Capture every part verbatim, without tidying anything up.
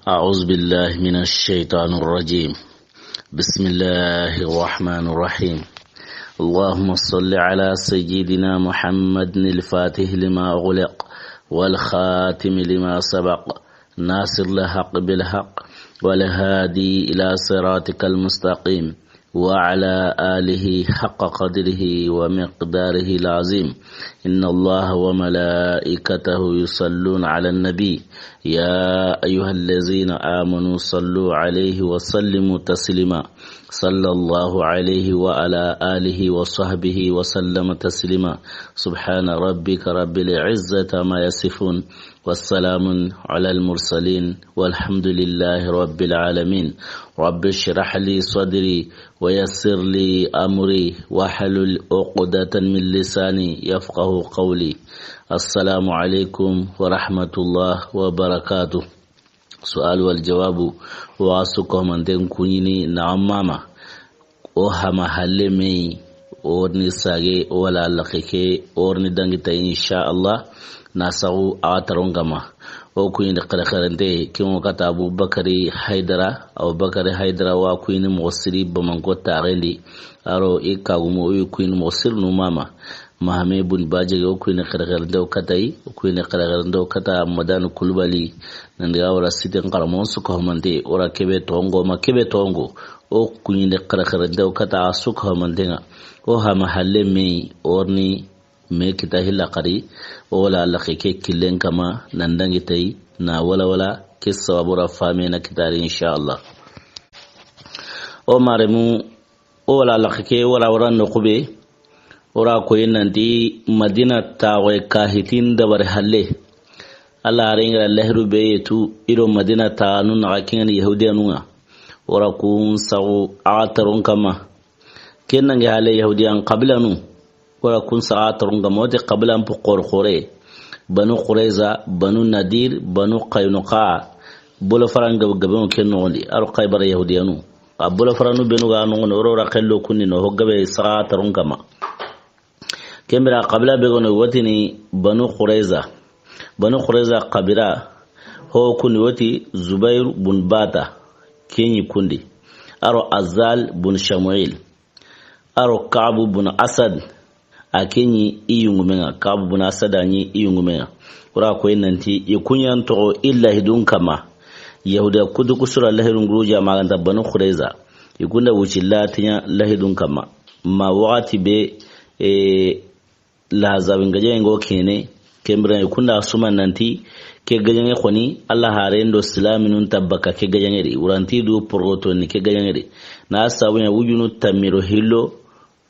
أعوذ بالله من الشيطان الرجيم. بسم الله الرحمن الرحيم. اللهم صل على سيدنا محمد الفاتح لما أغلق والخاتم لما سبق ناصر الحق بالحق والهادي إلى صراطك المستقيم وعلى آله حق قدره ومقداره العظيم. إن الله وملائكته يصلون على النبي، يا أيها الذين آمنوا صلوا عليه وسلموا تسليما. صلى الله عليه وعلى آله وصحبه وسلم تسليما. سبحان ربك رب العزة عما يصفون. والسلام على المرسلين والحمد لله رب العالمين. رب اشرح لي صدري ويسر لي أمري واحلل عقدة من لساني يفقه قولي. السلام عليكم ورحمة الله وبركاته. سؤال والجواب. Wa su ko man den kuɲini na amma ma. O hama halle me yi, o ri ni sage, o wala laxe ke, o ri ni dangi ta yi, insha Allah, na saxu a taron kama. O kuɲi de xere xerente, ke mo kata Abubakari Haydara, Abubakari Haydara wa kuɲi moxo siri Bamanko taxendi. Aro i kagumo o kuɲi moxo siri nu mama. Mahame bun Bajege o kuɲi xere xerente o kata yi, o kuɲi xere xerente o kata Madani Kulubali. Nandiga wala siten xaramon su ko mante, o ra kebe tongo, ma kebe tongo. O kuɲinde xaraxarante o kata a su ko mantenga. O hama halle me yi, o ri ni me kita hilla xari, o wala laxe ke killen kama, nan dangi ta yi, na wala wala, ke sababu ra fame na kitari, insha Allah. O maremu, o wala laxe ke, wala wala no xube, o ra ko yi nanti Madina taxoye ka hitin dabari halle. Allah harengira lahiru be yetu, i do Madina taxanu naxa kengani Yahudiyanun ŋa. O ra kun saxu a taron kama. Ken nange hale Yahudiyan qabilanu. O ra kun saxu a taron kama. O ti qabilan pu xore xore. Banu Qurayza, Banu Nadir, Banu Qaynuqa. Bolo faran gabe gabe ken noxondi. Aro Xaybara Yahudiyanu. A bolo faranu benu ga noxondi. O ra xello kunni no. Ho gabe saxu a taron kama. Kembira qabila be gono wotini Banu Qurayza. Banu Qurayza qabila ho kuni woti Zubair bun Bata, kenyi kundi. Aro Azal bun Shamuil. Aro Ka'bu bun Asad, a kenyi i yungumenga. Ka'bu bun Asad a nyi i yungumenga. Ura ko nanti i kunyan toxo illa hidun kama. Yahuda kudu kusura lahidun guruja maganta Banu Qurayza. I kunda wuci latinya lahidun kama. Ma wakati be, e, Lahazabin gajaŋe ŋo kene, kembira i kunda suma nanti, ke gajaŋe xoni, Allah haren do silaminun tabaka ke gajaŋe di, uranti du poroto ni ke gajaŋe di. Na sabu ɲa wujunu tamiro hillo,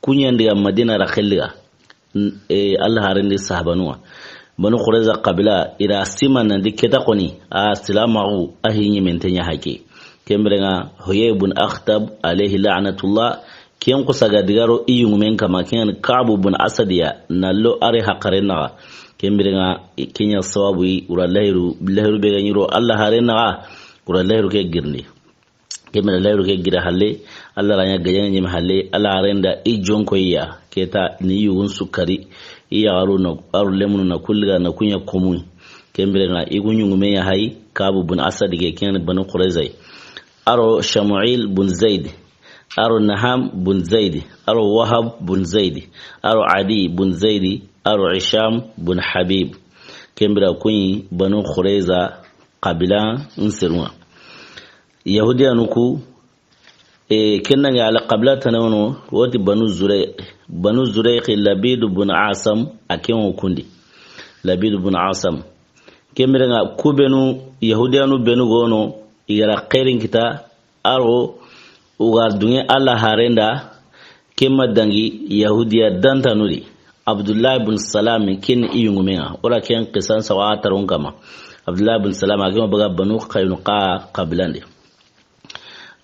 kuɲandi ga Madina ra xelliga. N-, e, Allah haren di sahabanuwa. Banu Qurayza qabila, ira sima nanti keta xoni, a silamaxu, a hiɲi mentenya hake. Kembirenga Huyay bun Akhtab alayhi la'natullah, ken kusa ga digaro i yungumen kama, ken Ka'bu bun Asad ya, nallo are haqare naxa. Kembirenga kenya sababu yi, ura lahiru, lahiru be ga ɲiro Allah hare naxa, ura lahiru ke girni. Kembira lahiru ke gira halle, Allah ranya gajaŋe ɲeme halle, Allah hare nda i jonko ya, keta ni yugun sukari, i yaxaru na, aru lemunu na kulliga na kuɲa komun. Kembirenga i kun yungumen ya hay, Ka'bu bun Asad ke ken Banu Qurayza. Aro Shamuil bun Zaid, aro Naham bun Zaid, aro Wahab bun Zaid, aro Adi bun Zaid, aro Hisham bun Habib. Kembira kuɲi Banu Qurayza qabila nserunga. Yahudiyanu ku, e, kennange ala qabila tanawono, woti Banu Zurayq. Banu Zurayq Labid bun Asam, a ken wo kundi. Labid bun Asam. Kembirenga ku benu, Yahudiyanu benu gono, i gara xeerin kita, aro, ugar dunge Allah harenda, kemma dangi Yahudiya dantanudi. Abdullah bun Salam ken i yungumenga. Ora ken qisan sawa taron kama. Abdullah bun Salam a kemma baga Banu Qaynuqa qabilandi.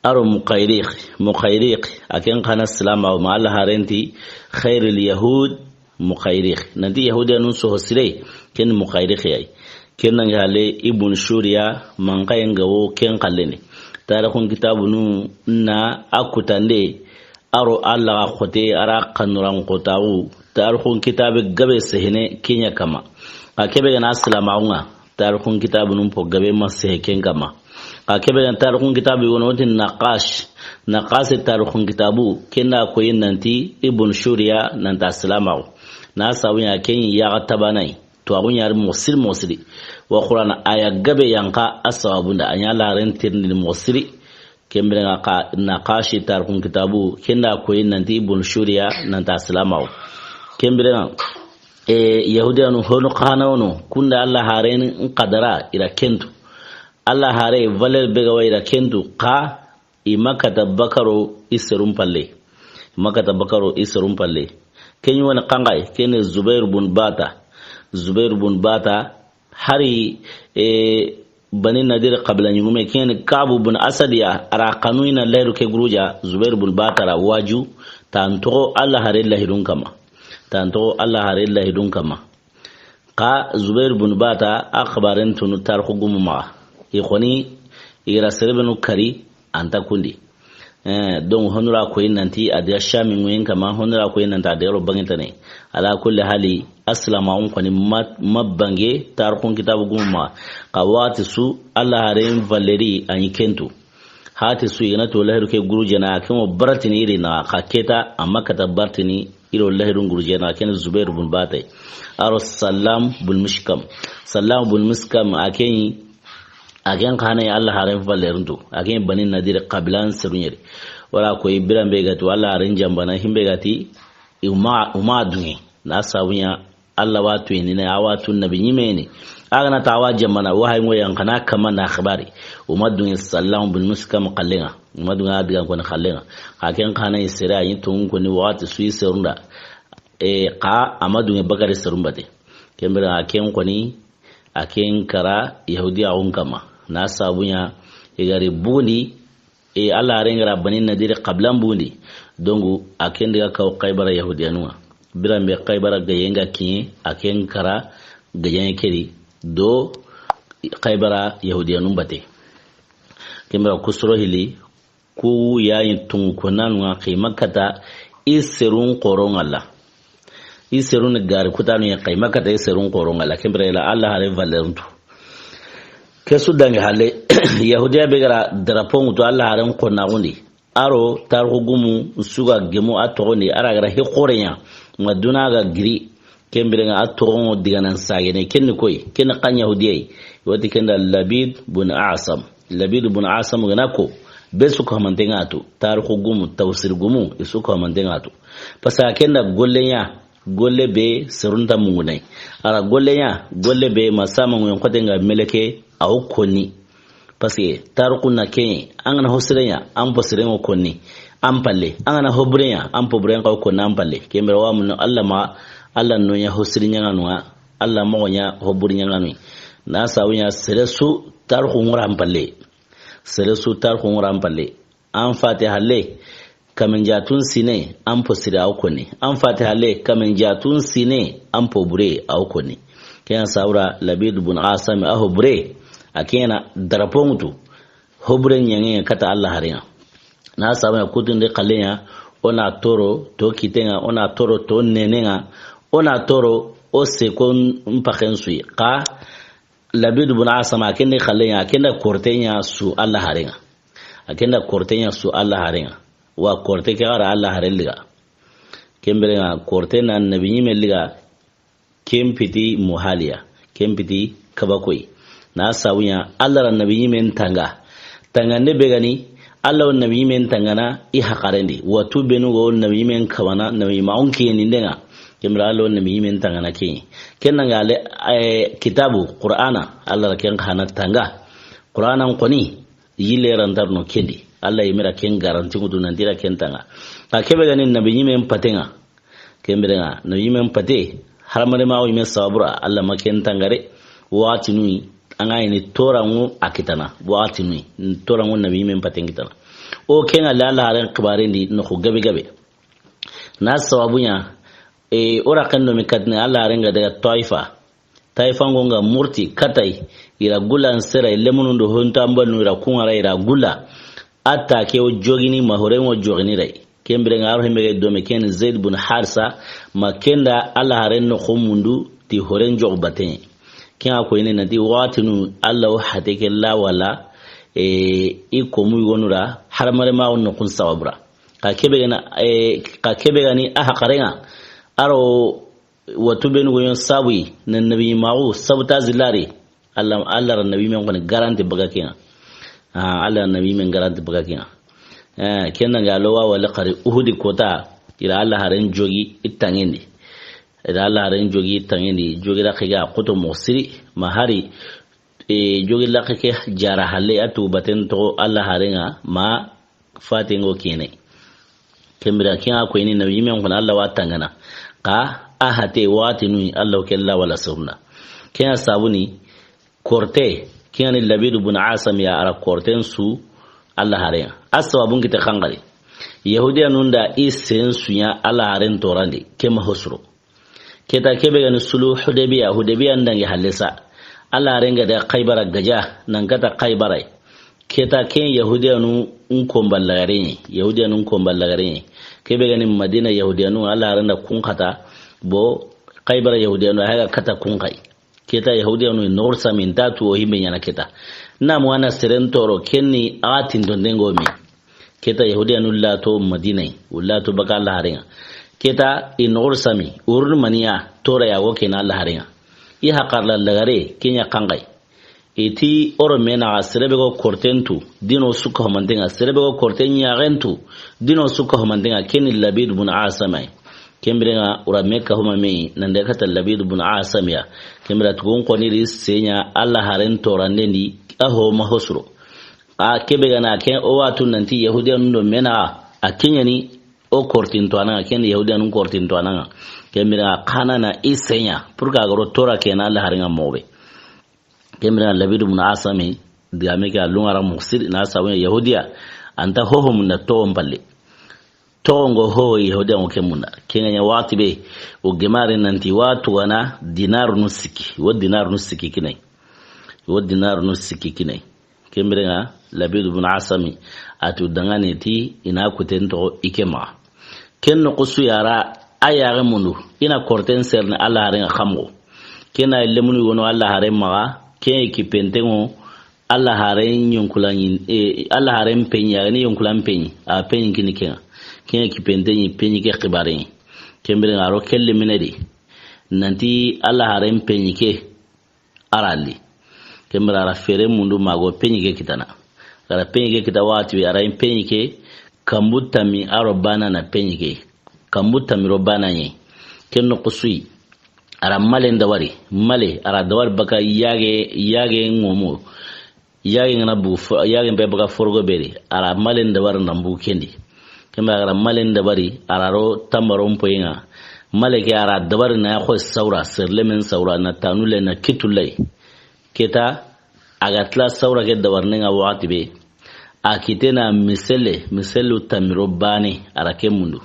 Aro Muqayriq, Muqayriq, a ken kana silama ma Allah harenti khairul yahud Muqayriq. Nanti Yahudiyanun soho sire, ken Muqayriq yayi. Ken nange hale Ibn Shuriya, mankayen ga wo ken kalleni. Tarikhun kitabunu na a kutande, aro Allah ga khote, ara kanuran khotawu. Tarikhun kitabe gabe sehene kenya kama. A kebe gana silamaxunga, tarikhun kitabunun po gabe ma sehe ken kama. Xa kebe ga tarixun kitaabu yogo no, o ti Naqash. Naqash tarixun kitaabu, ken da a koyi nanti Ibn Suriya nan ta silaamaxu. Na sabu ɲa ken yaxa tabana yi. Tuwaaxu ɲa ri moxo siri, moxo siri. Wa Qur'ana aaya gabe yanqa a sababun da. A ɲa Alla haaren tirindini moxo siri. Ken biren ŋa xa Naqashi tarixun kitaabu, ken da a koyi nanti Ibn Suriya nan ta silaamaxu. Ken biren ŋa, e, Yahudiyanu hono xa na wono, kun da Alla haaren n xadara i ra ken tu. Alla haare valeur be ga wa i ra ken tu, xa i ma kata bakaro i serun palle. I ma kata bakaro i serun palle. Ken ɲi woni xanxayi, ken ni Zubair bun Bata. Zubair bun Bata, hari, e, Bani Nadir qabila ɲugume, ken ni Kaabu bun Asad ya, a ra xanu i na lahidu ke guruja, Zubair bun Bata ra waju, tan toxo Alla haare lahidun kanma. Tan toxo Alla haare lahidun kanma. Xa Zubair bun Bata, a xibaaren tunu tarixu gumu maxa. I xoni, i ra sere benu kari, an ta kundi. Eh, donc, honora koyi nanti a diga Shami ŋuyen kanma, honora koyi nanti a diga ro bangintane. Ala kulli hali, a silaamaxun xoni ma, ma bange, tarixun kitaabu gumu maxa. Xa waxati su, Alla haaren valeur a ɲi ken tu. Hati su i ga na to lahidu ke gurujana, a ke mo baratini i ri na, xa ke ta, a ma kata baratini i ro lahidun gurujana, ken ni Zubair bun Bata. A ro Sallam bun Mishkam. Sallam bun Mishkam, a ken, a ken xa na Alla haaren valeur n tu. A ken Bani Nadir qabilan serun ɲeri. Wala ko i biran be ga tu Alla haaren janbana, himbe ga ti, i ma, i ma duŋe. Na sabu ɲa, Alla wa tuyini ne, a wa tu nabi ɲime ni. A ga na ta a wa janbana, wahayi ŋo yan xa na kanma na xibari. I ma duŋe Sallam bun Mishkam xalle ŋa. I ma duŋe a digan koni xalle ŋa. Xa ken xa na i sere a ɲi tonŋun koni waxati su i serun da. E, xa a ma duŋe bakari serun bate. Ken biren a ken xoni, a ken kara Yahudiyaxun kanma. Na sabu ɲa, i ga ri bugundi, e, Alla haaren ga ra Bani Nadir qabilan bugundi. Donc, a ken diga kaw Xaybara Yahudiyanun ŋa. Biran be Xaybara gayen ga kiɲe, a ken kara gayen ke ri do Xaybara Yahudiyanun bate. Ken biren kusuro hili, ku ya ɲi tunŋu konnanun ŋa xa i ma kata i serun xoron ŋa la. I serun gari kutanu ya xa i ma kata i serun xoron ŋa la. Ken biren i la Alla haare valeur n tu. Ke su dangi halle, Yahudiya be ga ra drapeau ŋutu Alla haaren xonnaxun di. A ro tarixu gumu su ga gemu a toxon di, a ra ga ra he xoore ɲa. Ma duna ga giri, ken biren ŋa a toxon ŋo diganan sagene, ken ni koyi, ken ni xa Yahudiya yi. I wa ti ken da Labid bun Asam. Labid bun Asam ga na ko, be su ko hamanten ŋa tu, tarixu gumu, tafsir gumu, i su ko hamanten ŋa tu. Parce que a ken da golle ɲa, golle be serun ta mungunai. A ra golle ɲa, golle be ma sama ŋuyen xoten ŋa meleke, a wo koni. Parce que tarixu na ke, an ga na ho sire ɲa, an po siren ŋo koni, an palle. An ga na ho bure ɲa, an po buren xa wo koni, an palle. Ken biren wa mun Alla ma, Alla no ɲa ho siri ɲaŋanun ŋa, Alla moxo ɲa ho buri ɲaŋanun. Na sabu ɲa sere su tarixu ŋo ra an palle. Sere su tarixu ŋo ra an palle. An fati halle, kamen jatun sine, an po sire a wo koni. An fati halle, kamen jatun sine, an po bure a wo koni. Ken ya sabu ra Labid bun Asam a ho bure, a ken na drapeau ŋutu. Ho bure ɲaŋe kata Alla haaren ŋa. Na sabu ɲa kutundi xalle ɲa, o na toro to kiten ŋa, o na toro to nenen ŋa, o na toro o sekon mpaxen su yi. Xa Labid bun Asam a ken di xalle ɲa, a ken da korte ɲa su Alla haaren ŋa. A ken da korte ɲa su Alla haaren ŋa. Wa korte ke ga ra Alla haaren liga. Ken biren ŋa korte na nabi ɲime liga, ken piti muhaliya, ken piti kabakoyi. Na sabu ɲa, Alla ra nabi ɲimen tanga. Tangande be ga ni, Alla wo nabi ɲimen tangana, i haqaren di. Watu benu go nabi ɲimen kamana, nabi ɲimaxun kiyeni nde ŋa. Ken biren Alla wo nabi ɲimen tangana ke ɲi. Ken na ŋa le, eh, kitaabu, Qur'ana, Alla ra ken xa na tanga. Qur'ana n xoni, yille ra nta ri no ken di. Alla yinme ra ken garanti ŋutu nanti i ra ken tanga. Xa kebe ga ni nabi ɲimen paten ŋa. Ken biren ŋa, nabi ɲimen pate, haramare ma wo ɲime sababu ra, Alla ma ken tanga de, waxatinu yi, an ga ɲi ni toranŋu a kitana, waxatinu yi, toranŋu nabi ɲimen paten kitana. O ken ŋa le Alla haaren xibaaren di noxu gabe gabe. Na sababu ɲa, e, o ra ken do mi katini Alla haaren ga daga Taifa, Taifanko ŋa murti katay, i ra gula n sera, i lemunun do hontanbanu, i ra kun ŋa ra, i ra gula. A ta ke wo jogini ma horen wo jogini ray. Ken biren ŋa a ro himbe ga dome ken Zaid bun Harisa, ma ken da Alla haaren noxo mundu ti horen jogo baten. Ken ŋa koyini nanti waxatinu Alla wo hate ke la wala, E, i komu yogonu ra, hadamaren maxu noxun sababu ra. Xa kebe gana, e, xa kebe gani a haxaren ŋa, a ro watu benu goyon sabu yi, na nabi maxu sabu ta zillari, Alla, Alla ra nabi men xoni garanti baga ken ŋa. Ah, Alla ra nabi men garanti baga ken ŋa. Eh, ken ŋa ga lo wa wala xari Uhudi kota, ira Alla haren jogi i tanŋen di. Ira Alla haren jogi i tanŋen di, jogi ra xiga xoto mo siri, ma hari, e, jogi laxe ke jara halle a tubaten to Alla haren ŋa ma faten ŋo kene. Ken bire ken ŋa ko ini nabi men xoni Alla wa tangana. Xa a hate wati nu Alla ke la wala surna. Ken ŋa sabu ni korte, ken ŋa ni Labid bun Asam ya a ra korten su Alla haren ŋa. A sababun kite xangari. Yahudiyanun da i sen su ɲa Alla haren torandi, ke ma hosuro. Keta kebe gani sulu Hudaybiya, Hudaybiya ndangi halle sa. Alla haren ga da Xaybara gaja, nan kata Xaybara. Keta ken Yahudiyanu n komba lagare. Yahudiyanu n komba lagare. Kebe gani Madina Yahudiyanu, Alla haren da kun kata, bo Xaybara Yahudiyanu, a ga kata kun xay. Keta Yahudiyanu, nor samin ta tu o himbe ɲana keta. Na mu ana seren toro, kenni a tinton dengo mi. Keta Yahudiyanu lato Madina yi, u lato baka Alla haren ŋa. Keta i nor sami, urun maniya, tora ya wo kena Alla haren ŋa. I haxar la lagare, ken ɲa xangay. Iti oro mena ga serebe go korten tu, dino suka homanten ŋa, serebe go korten ɲaxen tu, dino suka homanten ŋa, keni Labid bun Asam yi. Ken bire ŋa ura Mekka homa me, nan de kata Labid bun Asam ya. Ken bire tugun xoni ri senya Alla haren toranden di, a ho ma hosuro. A kebe gana ken o watu nanti Yahudiyanu do mena a kenyani o kortin to ananga, ken Yahudiyanu kortin to ananga. Ken bire ŋa xana na i senya, pour que a garo tora kena Alla haren ŋa mobe. Ken bire ŋa Labid bun Asam yi, digame ke a lungara muxsir, na sabu Yahudiya, anta hoho munda toxon palle. Toxon go hoho Yahudiya ŋo ke munda. Ken ŋa ɲa waxati be, o gemare nanti watu gana dinar nu sikki, wo dinar nu sikki kinay. Wo dinar nu sikki kinay. Ken bire ŋa Labid bun Asam yi, a tu dangane ti ina kuten to i ke ma. Ken no kusu yara a yaxe mundu, ina korten serni Alla haren ŋa xamo. Ken na lemunu wono Alla haren maxa, ken kipenten ŋo Alla haren yonkulan ɲi, e, Alla haren peɲi, a ni yonkulan peɲi, a peɲi kini ken ŋa. Ken kipenten ɲi, peɲi ke xibaren ɲi. Ken bire ŋa ro kelle mine di. Nanti Alla haren peɲi ke, a ra li. Ken bire a ra fere mundu mago peɲi ke kitana. A ra peɲi ke kita waxati be, a ra in peɲi ke kambu tami a ro bana na peɲi ke. Kambu tami ro bana ɲi. Ken no kusuyi. A ra malen dabari. Male, a ra dabari baka yage, yage ŋomo. Yage ŋana bu fo-, yage be baka forgo beri. A ra malen dabari na bu kendi. Ken bire a ra malen dabari, a ra ro tambaron poyinga. Male ke a ra dabari na ya xo sawra, serlemen sawra, na tanule na kitulay. Keta, a ga tila sawra ke dabarinenga waxati be. A kitena misele, miselu tamiro bane, a ra ke mundu.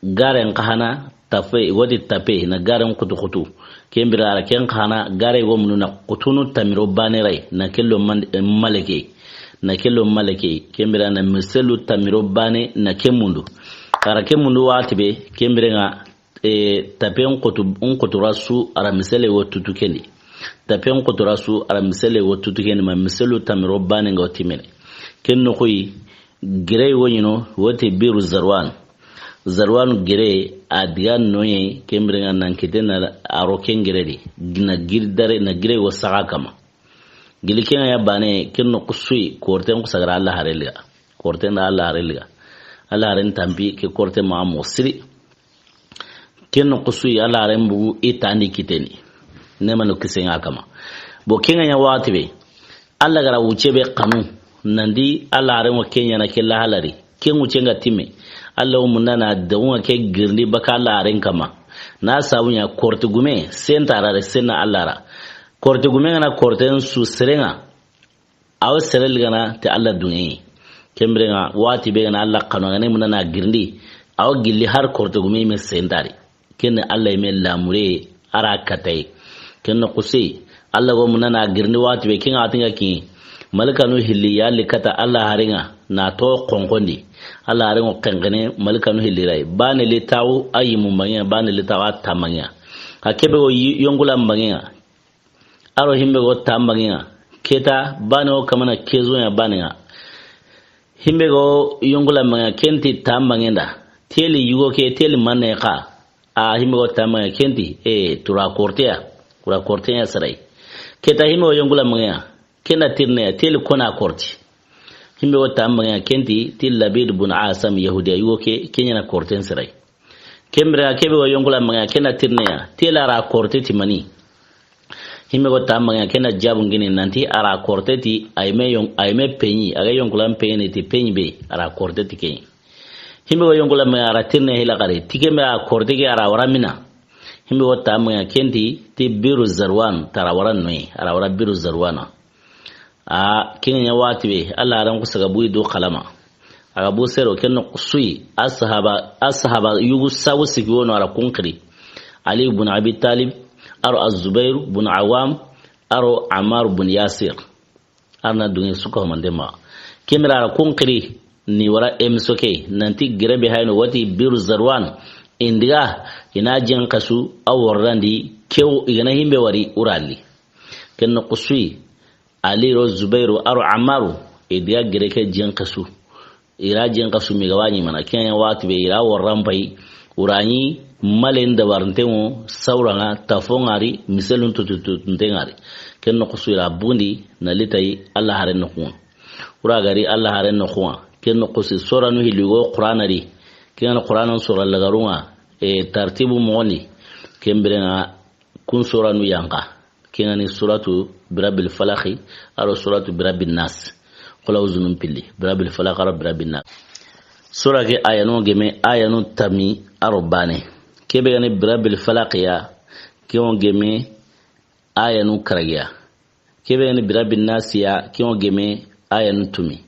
Garen kahana, tape, wadi tape, na garen kutu kutu. Ken bire a ra ken kahana, gare go mundu na kutunu tamiro bane ray, na kello man-, maleke. Na kello maleke. Ken bire na miselu tamiro bane, na ke mundu. A ra ke mundu waxati be, ken bire ŋa, e, tape n kutu, n kutu ra su, a ra misele wo tutu kendi. Tape n kutu ra su, a ra misele wo tutu kendi, ma miselu tamiro bane nga wo timene. Ken no koyi, gire wo ɲino, wo te Biru Zarwan. Zarwan gire, a diga noye, ken bire ŋa nan kite na a ro ken gire di. Na giri dare, na gire wo saga kama. Gili ken ŋa ya bane, ken no kusuyi, korten kusagara Alla hare liga. Korten da Alla hare liga. Alla haren tampi, ke korte ma mo siri. Ken no kusuyi, Alla haren bugu i tandi kiteni. Nema no kisen ŋa kama. Bo ken ŋa ɲa waxati be. Alla gara wuce be kanu. Nandi Alla haren wo ken ɲa na ke la halari. Ken wuce nga timme. Alla wo munda na dawunga ke girindi baka Alla haren kama. Na sabu ɲa korte gume, senta ra re senna Alla ra. Korte gume ŋa na korten su serenga. Awa sere ligana te Alla dunŋe. Ken bire ŋa, waxati be gana Alla kanu, gane munda na girindi. Awa gilli har korte gume me sentari. Ken Alla me lamure, a ra katay. Ken no kuse, Alla go munda na girindi waxati be, ken ŋa tinga ki. Malikanu hilli yalli kata Alla haren ŋa, na to konkondi. Alla haren ŋo kenkene, malikanu hilli ray. Bane li tawu, ayi mu mbangiya, bane li tawu a ta mbangiya. A kebe go yi-, yongula mbangiya. A ro himbe go ta mbangiya. Keta bane o kamana kezo ya bane ya. Himbe go yonkulamanga kenti tambange nda. Teli yugo ke, teli manne ka. A himbe go tambange kenti, e, tura korteya. Kura korteya sarai. Keta himbe go yonkulamanga ya. Kenda tirne ya, teli kona korti. Himbe go tambange ya kenti, ti Labid bun Asam Yahudiya yugo ke, kenyana korten sarai. Kembira kebe go yonkulamanga ya, kenda tirne ya. Teli ara korte ti mani. Himbe go tambange ya, kenda jabu ngini nanti ara korte ti ayme yon-, ayme penyi, aga yonkulan penyi ti penyi be, ara korte ti kenyi. Himbe go yonkulamanga ya, ara tirne hila kare, ti kembe a korte ke ara wara mina. Himbe go tambange ya kenti, ti Biru Zarwan, tara wara noyi, ara wara Biru Zarwana. A, kinga ɲa wati be, Allah haran ku saga buyi do kalama. Aga bu sero, ken no kusuyi, asahaba, asahaba yugu sabu sigi wono ara kunkiri. Ali bun Abi Talib, aro Az-Zubair bun Awam, aro Ammar bun Yasir. Arna dunge suka mande ma. Kemira ara kunkiri, ni wara emiso ke, nanti gere be hayno wati Biru Zarwan, indiga, ina jen kasu, a worrandi, kew, igana himbe wari, urali. Ken no kusuyi, Ali ro Zubairu aro Ammaru, e diga gere ke jen kasu. Ira jen kasu mi ga wani mana, ken wati be ira warran pay, urani malen da warntengo, sauranga, tafongari, miselun tutututungari. Ken no kusu ira bundi, na litay Allah haren no kuwa. Ura gari Allah haren no kuwa. Ken no kusu soranu hiligo Qur'ana di. Ken Qur'anan sura lagarunga, e tartibu moni. Ken birenga kun soranu yanka. Kengani suratu Birabil Falaqi, aro suratu Birabin Nas. Qul a'udhu min pilli. Birabil Falaq, aro Birabin Nas. Sura ke ayanu geme, ayanu tami, aro bane. Kebe gani Birabil Falaq ya, ke o geme, ayanu karagiya. Kebe gani Birabin Nas ya, ke o geme, ayanu tumi.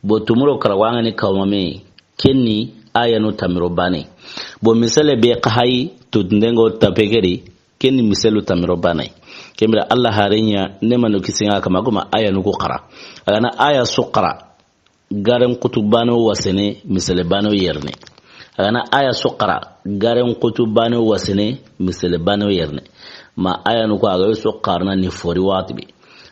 Bo tumuro karagwangani kawmame, kenni ayanu tamiro bane. Bo misale be kahayi, tutundengo tapekeri, Ken ni miselu tamiro banay. Ken bira Allah harenya ne manu kisinga kama goma aya nuku qara. Agana aya su qara. Garen kutu bane wasene misele bane yerne. Agana aya su qara. Garen kutu bane wasene misele bane yerne. Ma aya nuku aga su qarna ni fori wati bi.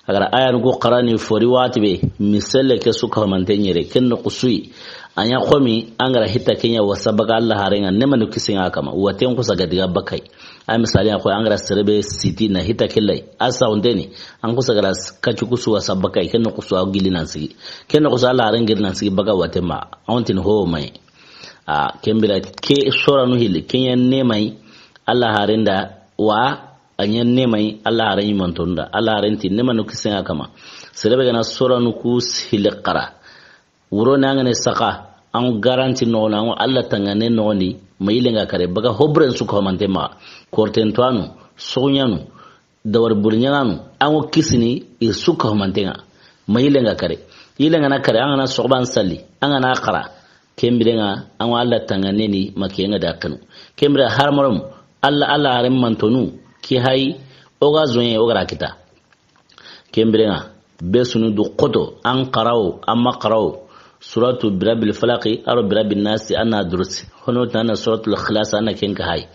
Agara aya nuku qara ni fori wati be misele ke su ka mante nyere ken no kusui. Anya komi angara hita kenya wasabaka Allah harenga ne manu kisinga kama. Waten kusa gadiga bakai. A misali a koy angara serebe siti na hita killay. Asa ondeni. An kusa gara s-, kacu kusu wasa bakai. Ken no kusu a gili nan sigi. Ken no kusu Allah haren gili nan sigi baka watema. A ontin ho mai. A, ken bira ke sora nu hili. Kenya ne mai. Allah haren da wa a nya ne mai. Allah haren yi mantonda. Allah haren ti ne manu kisenga kama. Serebe gana sora nu kus hili qara. Wuro na ngane saka, an garanti no na, an Allah tangane no ni, ma ilenga kare, baga hobren su ko mante ma, korten tuanu, sogunyanu, dawar burnyanu, an kisini, i su ko mantenga, ma ilenga kare. Ilenga na kare, an na soban sali, an na qara, kembirenga, an Allah tangane ni, ma kenga da kanu. Kembire harmarum, Allah, Allah harem mantonu, ki hay, oga zonye, oga rakita. Kembirenga, be sunu du koto, an qarawo, an ma qarawo, suratu Birabil Falaqi, aro Birabin Nasi, an na durusi. Hono tana suratul Ikhlas, an na kenka hay.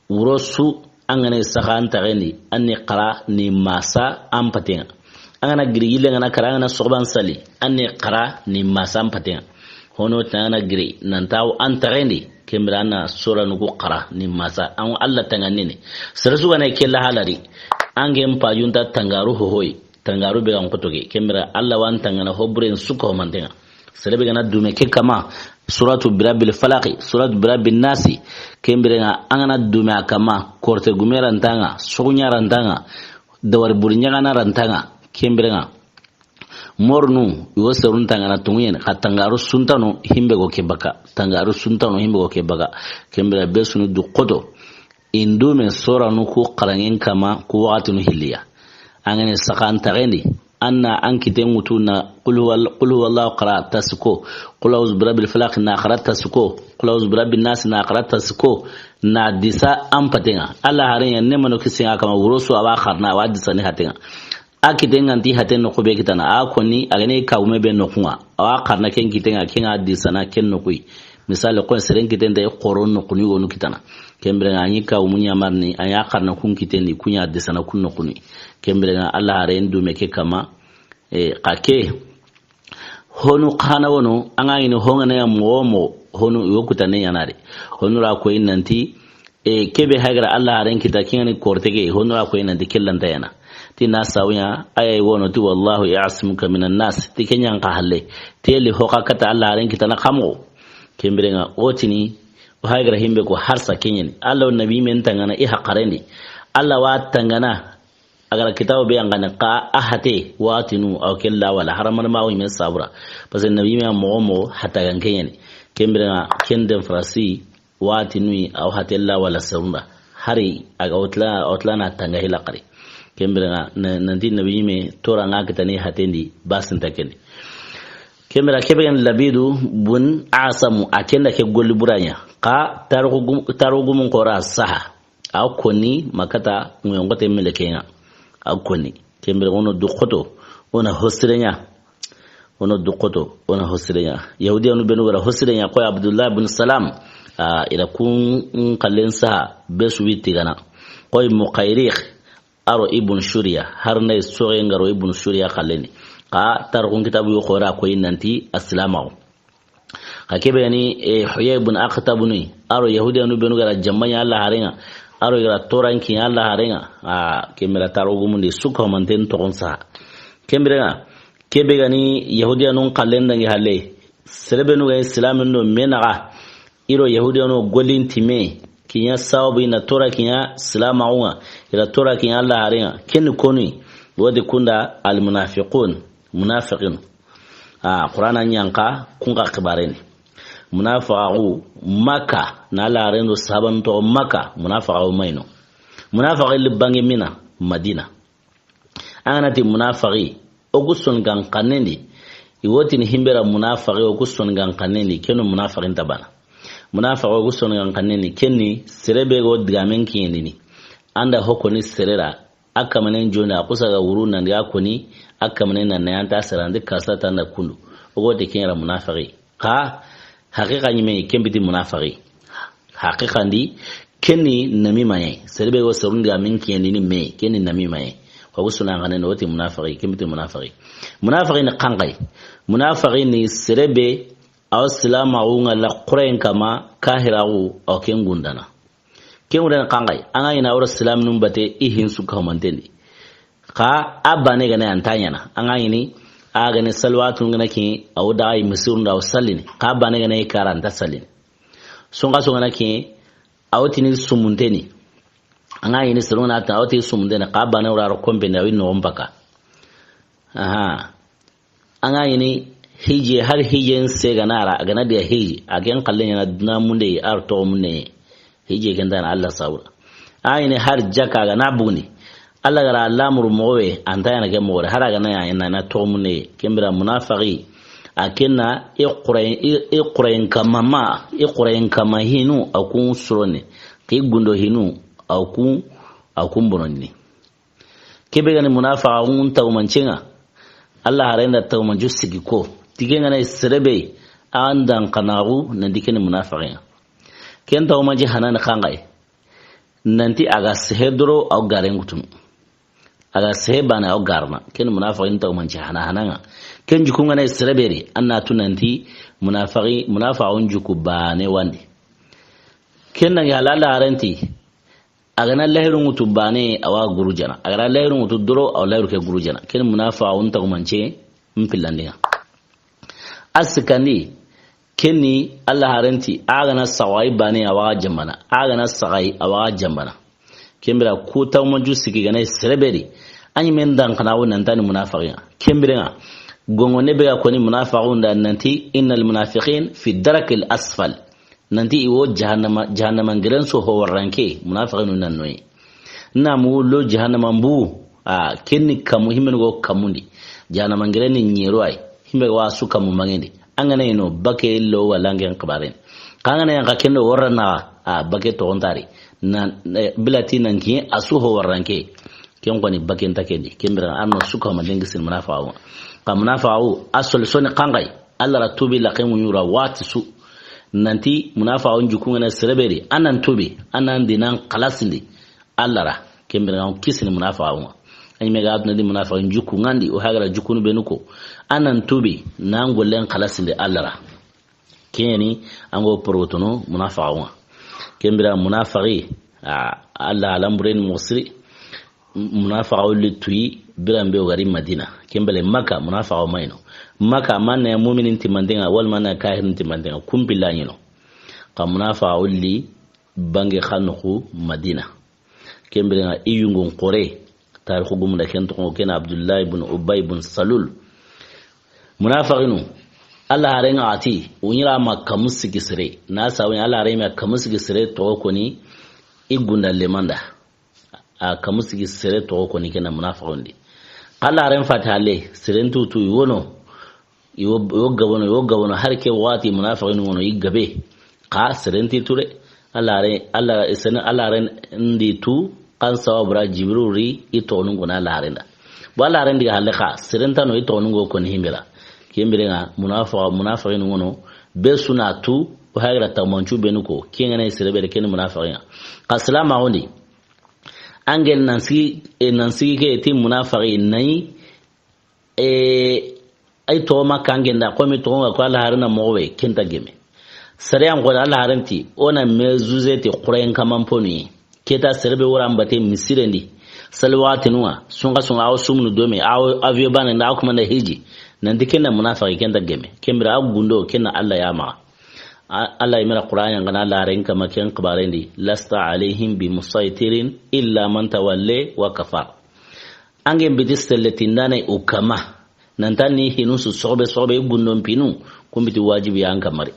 Wuro su, an gane saka an tagendi, an ni qara ni masa an patenga. An gana giri yille ngana kara, an gana soban sali, an ni qara ni masa an patenga. Hono tana giri, nan tawo an tagendi, kembira na sora nuku qara ni masa, an Allah tanganini. Sere su gana kella halari, an gen pajunta tangaru hohoy, tangaru be gan kotoge, kembira Allah wan tangana hobren suko mantenga. Sere be gana dume ke kama, suratu Birabil Falaqi, suratu Birabin Nasi, kembira nga an gana dume a kama, korte gume rantanga, sogunya rantanga, dawar buri nyagana rantanga, kembira nga. Mornu, iwo serun tangana tunguyen, ka tangaru suntano, himbe go ke baka. Tangaru suntano, himbe go ke baka. Kembira be sunu du koto. Indume sora nu ku qarangen kama, ku wakati nu hiliya. Angene sakan tagendi. Anna an kite ngutu na, qul huwal-, qul huwallahu qara tasiko. Qul a'udhu birabbil falaq na qara tasiko. Qul a'udhu birabbin nas na qara tasiko. Na disa an patenga. Allah haren ya ne mano kisinga kama wurosu awa qarna, awa disa ni hatenga. A kiten nganti haten noqu be kitana. A konni, a gane kawume be noqunga. Awa qarna ken kiten nga, ken nga disana ken noqu yi. Misali, kon seren kiten da i qoron noquni wonu kitana. Kembire nga anyi kawumu nyamarni, anya qarna kun kiten di, kunya disana kun noquni. Kembire nga Allah haren dume ke kama, E, xa ke, honu xa na wono, an ga ɲi ni hongana ya moxo wo moxo, honu yo kutane ɲa na de. Honu ra koyi nanti, e, kebe hagara Alla haren kita, ken ga ni korte ke, honu ra koyi nanti ke lanta ɲaana. Ti na sawu ɲa, a ya yi wono ti, "Wallahu ya'simuka minan nas." Ti ke ɲa n xa halle. Teli ho xa kata Alla haren kita na xa moxo. Ken biren ŋa, o tini, o hagara himbe ko harsa ke ɲa ni. Alla o nabi men tangana, i haqarendi. Alla wa tangana, a ga ra kitabu be an ga na xa a hate, waxati nu, aw ke la wala haramana ma o ɲi me sabura. Parce que nabi me moxo wo moxo hata ga n ke ɲa ni. Ken biren ŋa, ken den farasi, waxati nu, aw hate la wala serun da. Hari a ga o tila, o tila na tanga hila xari. Ken biren ŋa, na, nanti nabi me tora ŋa kitani hatendi, basin ta kendi. Ken biren ŋa, kebe ga ni Labidu bun Asamu, a ken da ke golli bura ɲa. Xa taruxu gum-, taruxu gumun xora saha. A koni ma kata ŋoyongote mele ke ŋa. A koni. Ken biren ŋa, o na du xoto, o na hosire ɲa. O na du xoto, o na hosire ɲa. Yahudiyanu benu ga ra hosire ɲa, koy Abdullah bin Salam. A, i ra kun xallen saha, be su wi tigana. Koy Muqayriq, a ro Ibn Shuriya, har na i soxe n ga ro Ibn Shuriya xalleni. Xa taruxun kitabu yo xora koyi nanti asilamaxu. Xa kebe ga ni, e, Huyay ibn Akhtab ni, a ro Yahudiyanu benu ga ra jamma ɲa Alla haren ŋa, a ro i ga ra toran kiɲa Alla haren ŋa, a, ken biren ŋa taruxu gumun di su ka manten toxon saha. Ken biren ŋa, kebe ga ni Yahudiyanun xallen dangi halle, sere benu ga ni silamin do me naxa, i ro Yahudiyanu gollin ti me, kiɲa sababu i na tora kiɲa silamaxu ŋa, i ra tora kiɲa Alla haren ŋa, ken ni konu, wodi kunda al munafiqun, munafiqin. A, Qur'ana ɲa n xa, kun xa xibaare ni. Munafaxu, Maka, na Alla haren do sahaban toxo Maka, munafaxu ma i no. Munafaxi li bange mina, Madina. An ga na ti munafaxi, o ku son gan xannen di. I wo tini himbe ra munafaxi, o ku son gan xannen di, ken no munafaxin ta bana. Munafaxi, o ku son gan xannen di, ken ni sere be ga o digamen kiɲeni ni. An da ho koni sere ra, a kamanen joni, a xusa ga wuru nan di a koni, a kamanen nan na yanta sere, an di karsa ta n da kundu. O go te ken ra munafaxi. Xa, haqiqa ɲi me, ken biti munafaxi. Haqiqa ndi, ken ni namima ɲa. Sere be ga o serun digamen kiɲeni ni me, ken ni namima ɲa. Xa o ku son gan xannen di, o ti munafaxi, ken biti munafaxi. Munafaxi ni xanxayi. Munafaxi ni sere be, a wo silamaxu ŋa la xurayen kama, kahiraxu, a wo ken gundana. Ken wuren xanxayi, an ga ɲi na wara silaminun bate, i hin su ka humanten di. Xa a bane ga na an ta ɲaana. An ga ɲi ni, a ga na salwatun ga na kiɲe, a wo daga i misirun da, a wo sallini. Xa a bane ga na i kara, an ta sallini. Sunxaso ga na kiɲe, a wo tini sumunteni. An ga ɲi ni, sirun ga na ta, a wo tini sumunteni. Xa a bane wara ro kompen di, a wo i noxon baka. Aha. An ga ɲi ni hije, har hije n se ga na ra, a ga na diga hije, a ken xalle ɲaana duna munde, ar toxo munde. Hije ken ta na Alla sawura. A ɲi ni har jaka ga na buguni. Alla ga ra lamuru moxo be, an ta ɲaana ke moxo de, har a ga na ɲa na, na toxo munde. Ken biren ŋa munafaxi. A ken na i xurayen, i, i xurayen kama ma, i xurayen kama hinu, a kun surone. Ki gundo hinu, a kun, a kun bononi. Kebe ga ni munafaxun tawmancen ŋa, Alla haren da tawmancu sigi ko. Ti ken ga na sere be, an dan xanaxu, nanti ken ni munafaxin ŋa. Ken tawmanci hanan xanxayi. Nanti a ga sehe doro, a wo garen gutunu. A ga sehe bane, a wo garana. Ken ni munafaxin tawmanci hana hanan ŋa. Ken jukun ga na sere be ri, an na tu nanti munafaxi, munafaxun juku bane wandi. Ken na ŋa Alla haren ti, a ga na lahiru ŋutu bane, a wa gurujana. A ga na lahiru ŋutu doro, a wa lahiru ke gurujana. Ken munafaxun tawmance n pillandi ŋa. A sikandi, ken ni Alla haren ti, a ga na saxayi bane, a wa jambana. A ga na saxayi, a wa jambana. Ken biren ŋa ku tawmancu sigi ga na sere be ri, a ɲi men dan xanaxu, nan ta ni munafaxin ŋa. Ken biren ŋa, gongo ne be ga koni munafaxun da nanti, innal munafiqin fi darakil asfal. Nanti i wo jahannama, jahannama n geren su ho waranke, munafiqinu nan noyi. Na mu lo jahannama mbu, a, ken ni kamu, himenu go kamundi. Jahannama n geren ni ɲero ay, himbe wa su kamu mangendi. An ga na ino bake lo wala ngen xibaren. Xa an ga na yan xa ken do warana, a, bake toxon ta ri. Na, e, bilati nan ki a su ho waranke. Ken koni baken ta kendi. Ken biren ŋa an no su ka ma dengi sin munafaxu. Xa munafaxu, a solution ni xanxayi. Alla ra tubi la ken ŋuɲura wati su. Nanti munafaxun jukun ga na sere be ri, an nan tubi, an nan dinan xalasindi. Alla ra, ken biren ŋa kisini munafaxun ŋa. A ɲi me ga tuna di munafaxin jukku ŋa ndi, o hagara jukkunu benu ko. A nan tubi, nan gollen xalasinde Alla ra. Ken ni, an go porogotono munafaxaxu ŋa. Ken bira munafaxi, a, Alla alamburen moxo siri. Munafaxaxu li tuyi, biran be o gari Madina. Ken bale Makka, munafaxaxu ma yi no. Makka, man na muminin timanten ŋa, wala man na kahirin timanten ŋa, kun pilla ɲi no. Xa munafaxaxu li bange xa noxu Madina. Ken biren ŋa i yungon xore, tarixu gumun da ken toxo, ken Abdullahi bun Ubay bun Salul. Munafaxinu, Alla haren ŋa a ti, o ɲi ra ma kamu sigi sere. Na sabu ɲa Alla haren ma kamu sigi sere toxo koni, i gunda lemanda. A kamu sigi sere toxo koni ken na munafaxun di. Xa Alla haren fati halle, seren tutu i wono, i wo, i wo gabono, i wo gabono, hari ke waxati munafaxinu wono, i gabe. Xa seren ti ture, Alla haren, Alla, seren, Alla haren ndi tu, kan sababu ra Jibril ri, i toxonun koni Alla haren da. Bo Alla haren diga halle xa, seren tano i toxonun go koni himbira. Ken biren ŋa, munafaxa, munafaxinu wono, be su na tu, o hagara tamancu benu ko, ken ŋa na sere bere ken munafaxin ŋa. Xa silamaxun di, Angen nan sigi, e, nan sigi ke ti munafaxi nayi, e, ay toxo ma kangen da, komi toxo ŋa ko Alla haren na moxo be, ken ta geme. Sariyan ko Alla haren ti, o na me zuze ti xurayen kaman ponu yi. Keta sere be wara mbate misiren di. Sali waxatinu ŋa, sunxa sunxa, awo sumunu dome, awo avion bane nda, awo kumanda hiji. Nan ti ken na munafaxi, ken ta geme. Ken bira a gundo, ken na Alla ya maxa. A-, Alla i mera Qur'an ɲa ŋa na Alla haren kama ken xibaren di, "Lasta alayhim bi musaytirin illa man tawalla wa kafar." Angen biti selle tindane o kama. Nan tan ni hinu su soxobe soxobe i gundon pinu, kun biti wajibi ya an kamari.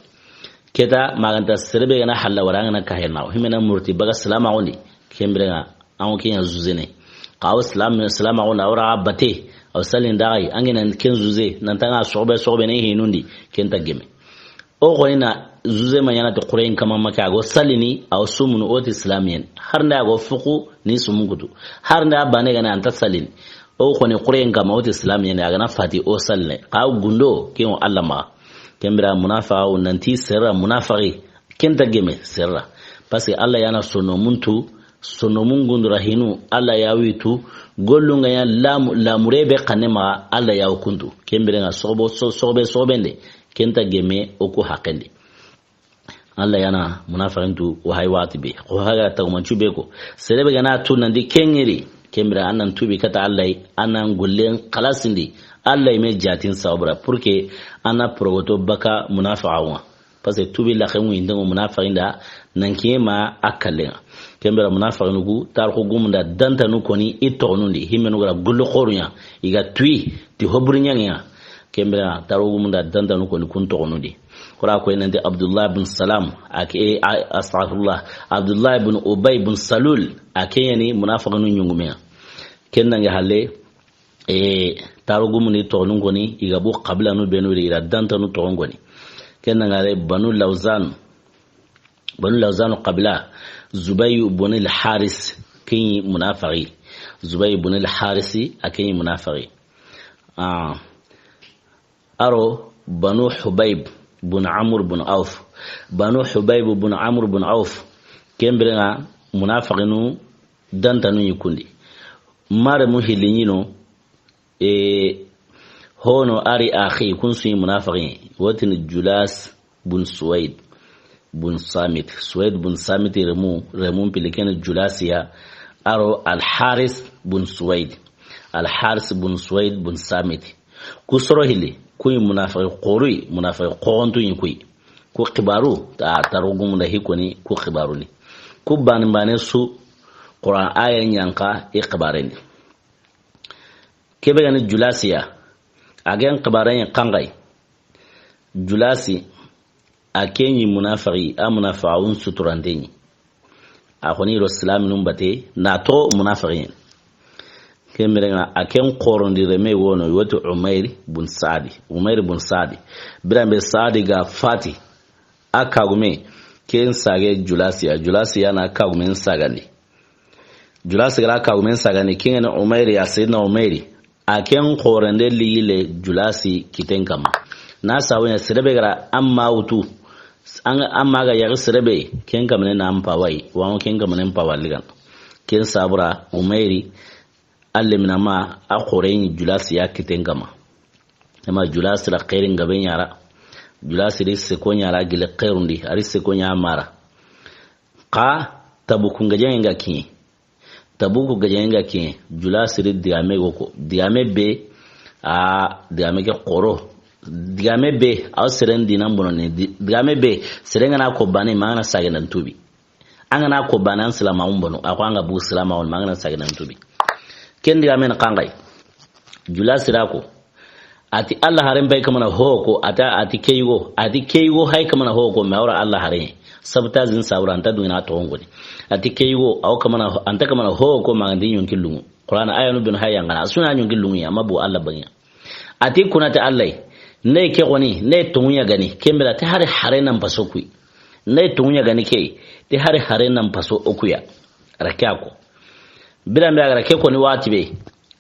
Keta maganta sere be ga na halla wara an ga na kahe na o. Himena murti baga silamaxun di, ken biren ŋa, an ŋa ken ya zuzene. Xa o silam, silamaxun da, o ra bate, o salin da ay, angen na ken zuze, nan tan ŋa soxobe soxobe ne hinun di, ken ta geme. O xoni na zuze ma ɲana ti xurayen kama ma ke, a go salini, a wo sumunu, o ti silamiyen. Har nda a go fuku ni sumun kutu. Har nda a bane ga na an ta salini. O xoni xurayen kama, o ti silamiyen, a ga na fati o saline. Xa gundo, ken wo Alla maxa. Ken bira munafaxu, nan ti sere ra munafaxi, ken ta geme sere ra. Parce que Alla ya na sono muntu, sonomun gundura hinu, Alla ya witu, gollun ga ya lam-, lamure be xanne maxa, Alla ya wo kuntu. Ken biren ŋa soxobo, so-, soxobe, soxobende, ken ta geme o ku haqen di. Alla ya na munafaxin tu o hay waxati be. Xo haga tagumancu be ko. Sere be ga na tu nan di ken ŋiri, ken bira an nan tubi kata Alla yi, an nan gollen xalasindi. Alla yi me jatin sabura, pour que an na porogoto baka munafaxaxu ŋa. Parce que tubi laxen ŋu yinten ŋo munafaxin da, nan kiye ma a kallen ŋa. Ken bira munafaxinu ku, tarixu gumun da dantanu koni i toxonun di, himmenu ga ra gollu xoru ɲa, i ga tuyi, ti hoburi ɲaŋe ŋa. Ken bira tarixu gumun da dantanu koni kun toxonun di. Xora ko nan ti Abdullah bin Salam, a ke, a, astaghfirullah, Abdullah bin Ubay bin Salul, a ke ɲa ni munafaxinu ɲungume ŋa. Ken nange halle, E, tarixu gumun di toxonun koni, i ga bu xabilanu benu di, i ra dantanu toxon koni. Ken na ŋare Banu Lawzan. Banu Lawzan xabila, Zubayy bun al-Haris, ken ɲi munafaxi. Zubayy bun al-Harisi, a ken ɲi munafaxi. Ah. Aro Banu Hubayb bun Amr bun Auf. Banu Hubayb bun Amr bun Auf. Ken biren ŋa munafaxinu dantanu ɲi kun di. Mare mu hilli ɲi no, e, hono ari axi kun su ɲi munafaxi. Wotini Julas bun Suwaid bun Samit. Suwaid bun Samit remu, remu pili ken Julasiya. Aro Al-Haris bun Suwaid. Al-Haris bun Suwaid bun Samit. Ku soro hilli, ku ɲi munafaxi xoru yi, munafaxi xoxontu ɲi ku yi. Ku xibaru, ta, tarixu gumun da hi koni, ku xibaru ni. Ku bani bane su, Qur'an aya ɲa n xa i xibaren di. Kebe ga ni Julasiya, a gen xibaren ɲi xanxay. Julasi, a ken ɲi munafaxi, a munafaxun suturante ɲi. A xoni ro silaminun bate, na to munafaxi. Ken biren ŋa, a ken xorondi reme wono, woti Umayr bun Saadi. Umayr bun Saadi. Biran be Saadi ga fati, a kagume, ken sage Julasiya. Julasiya na kagumen sagandi. Julasi ga ra kagumen sagandi, ken ŋa ni Umayri ya, Sayidina Umayri. A ken xorende ligile Julasi kiten kama. Na sabu ɲa sere be ga ra an ma wutu. An, an ma ga yaxi sere be, ken kamane na an pawayi. Wa ken kamane n pawa ligan. Ken sabura Umayri Alle mina ma a xoren Julasi ya kiten kama. Ama Julasi ra xeerin gabe ɲa ra. Julasi ri seko ɲa ra gile xeerundi. A ri seko ɲa mara. Xa Tabuku gajaŋen ga kiɲe. Tabuku gajaŋen ga kiɲe. Julasi ri digame go ko. Digame be, a, digame ke xoro. Digame be, aw seren dinan bono ne. Di-, digame be, seren ga na ko bane, ma an ga na sage nan tubi. An ga na ko bane, an silamaxun bono. A ko an ga bu silamaxun, ma an ga na sage nan tubi. Ken digamen xanŋay. Julasi ra ko. A ti Alla haren pay kamana ho ko, a ta, a ti ke yugo, a ti ke yugo hay kamana ho ko, ma wara Alla haren. Sabta zin sabura, an ta dungina toxon goni. A ti ke yugo, aw kamana, an ta kamana ho ko, ma an di ɲonki lungu. Qur'an ayanu bin hay an ga na, a su na ɲonki lungu ya, ma bu Alla baŋa. A ti kuna ti Alla yi, ne ke goni, ne tonŋu ɲa gani, ken bira ti hari hare nan paso kuyi. Ne tonŋu ɲa gani ke, ti hari hare nan paso o kuya. Ra ke a ko. Biran be a ga ra ke koni waxati be.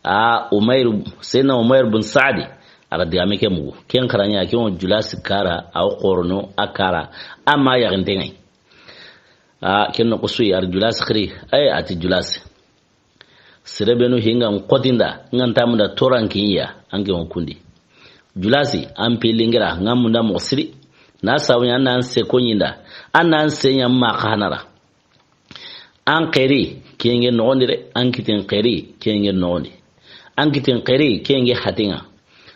A, Umayr, Seydina Umayr bun Saadi, a ra digame ke mugu. Ken xaraɲa, ken wo Julasi kara, a wo xorono, a kara, a ma yaxinten ŋa yi. A, ken noxo su yi, a ra Julasi xiri, ay, a ti Julasi. Sere benu hi n ga n xotinda, n ga nta munda toran kiɲa, an ke wo kundi. Julasi, an pilingira, n ga munda moxo siri. Na sabu ɲa, an na an se ko ɲinda, an na an se ɲa ma xanara. An xeeri, kenge noxondi de, an kitin xeeri, kenge noxondi. An kitin xeeri, kenge hatinŋa.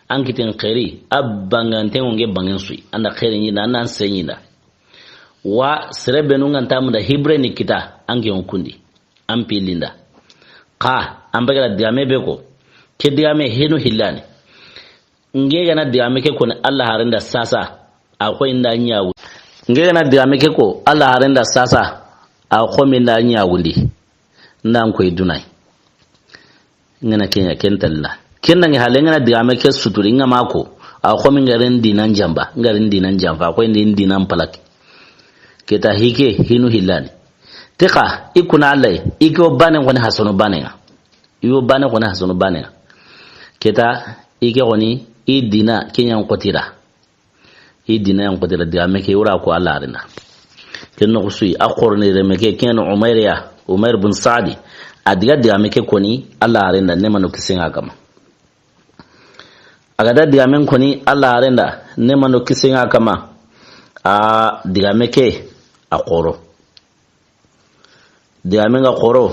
An kitin xeeri, a banganten ŋo nge bangen suyi. An da xeeri ɲinda, an na an se ɲinda. Wa sere benu n ga nta munda hibre ni kita, an ke wo kundi. An pilinda. Xa, an be ga ra digame be ko. Ke digame hinu hillani. Nge ga na digame ke koni Alla haren da sasa, a xo i nda ɲagu. Nge ga na digame ke ko Alla haren da sasa, a xo mi nda ɲagundi. Nda n koy dunay. N ga na ke ɲa ken talla. Ken da nge hale n ga na digame ke suturi n ga ma ko. A xo mi n ga ri n dinan jamba, n ga ri n dinan jamba, a xo i ndi n dinan palaki. Ke ta hike, hinu hillani. Ti xa, i kuna Alla yi, i ke wo bane koni hasano bane ŋa. I wo bane koni hasano bane ŋa. Ke ta, i ke koni, i dina, ke ɲa n xotira. I dina ɲa n xotira, digame ke wura ko Alla haren da. Ken noxo su yi, a xoroni reme ke, ken Umayr ya, Umayr bun Saadi. A diga digame ke koni Alla haren da, ne mano kisen ŋa kama. A ga da digamen koni Alla haren da, ne mano kisen ŋa kama. A digame ke, a xoro. Digamen ga xoro,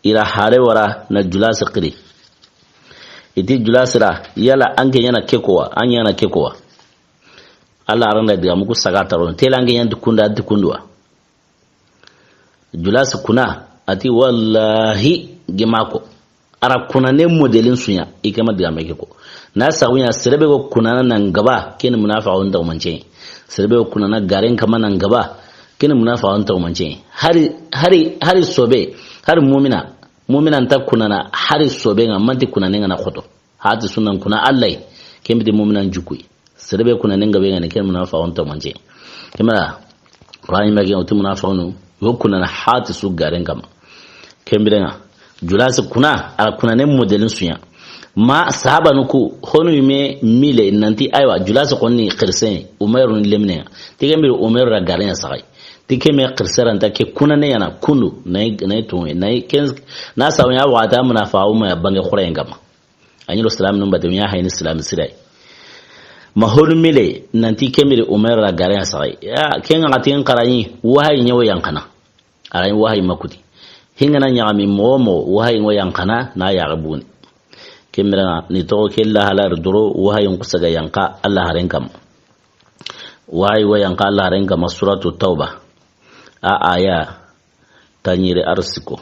i ra hare wara na Julasi xiri. I ti Julasi ra, yala an ke ɲaana ke ko wa, an ɲaana ke ko wa. Alla haren da digamu ku saga taro, tela an ke ɲaana ti kunda, ti kundu wa. Julasi kuna, a ti wallahi, gema ko. A ra kunane modelin su ɲa, i ke ma digame ke ko. Na sabu ɲa, sere be go kunana nan gaba, ken munafaxun taxumance. Sere be go kunana garen kama nan gaba, ken munafaxun taxumance. Hari, hari, hari sobe, hari mumina, mumina nta kunana, hari sobe ŋa, manti kunane ŋa na xoto. Hati sunan kuna Alla yi, ken biti muminan jukuyi. Sere be kunane n gabe ŋa ni ken munafaxun taxumance. Kemera, Qur'an yi ma ke o ti munafaxunu, yo kunana hati su garen kama. Ken biren ŋa, Julasi kuna, a ra kunane modelin su ɲa. Ma sahabanu ku, honu yi me mile nanti, aywa, Julasi koni xirisen, Umayru ni lemine. Ti ken biri Umayru ra garen ya saxay. Ti ken me xirisen ra nta ke kunane ɲaana, kundu, nay, nay tunwe, nay, ken, na sabu ɲa waxati munafaxu ma ya bange xurayen kama. A ɲi ro silaminun bate, ɲa hayini silami siray. Ma honu mile, nanti ken biri Umayru ra garen ya saxay. Ya, ken ŋa xa ti n xaraɲi, wahayi ɲa wo yanqana. A ra ɲi wahayi ma kuti. Hingana ɲaxami moxo moxo, wahayi ŋo yanqana, na yaxe buni. Ken biren ŋa, ni toxo ke lahalari doro, wahayi n kusa ga yanqa, Alla haren kama. Wahayi wo yanqa, Alla haren kama, Suratu Tawba. A aya, tanɲiri arsiko.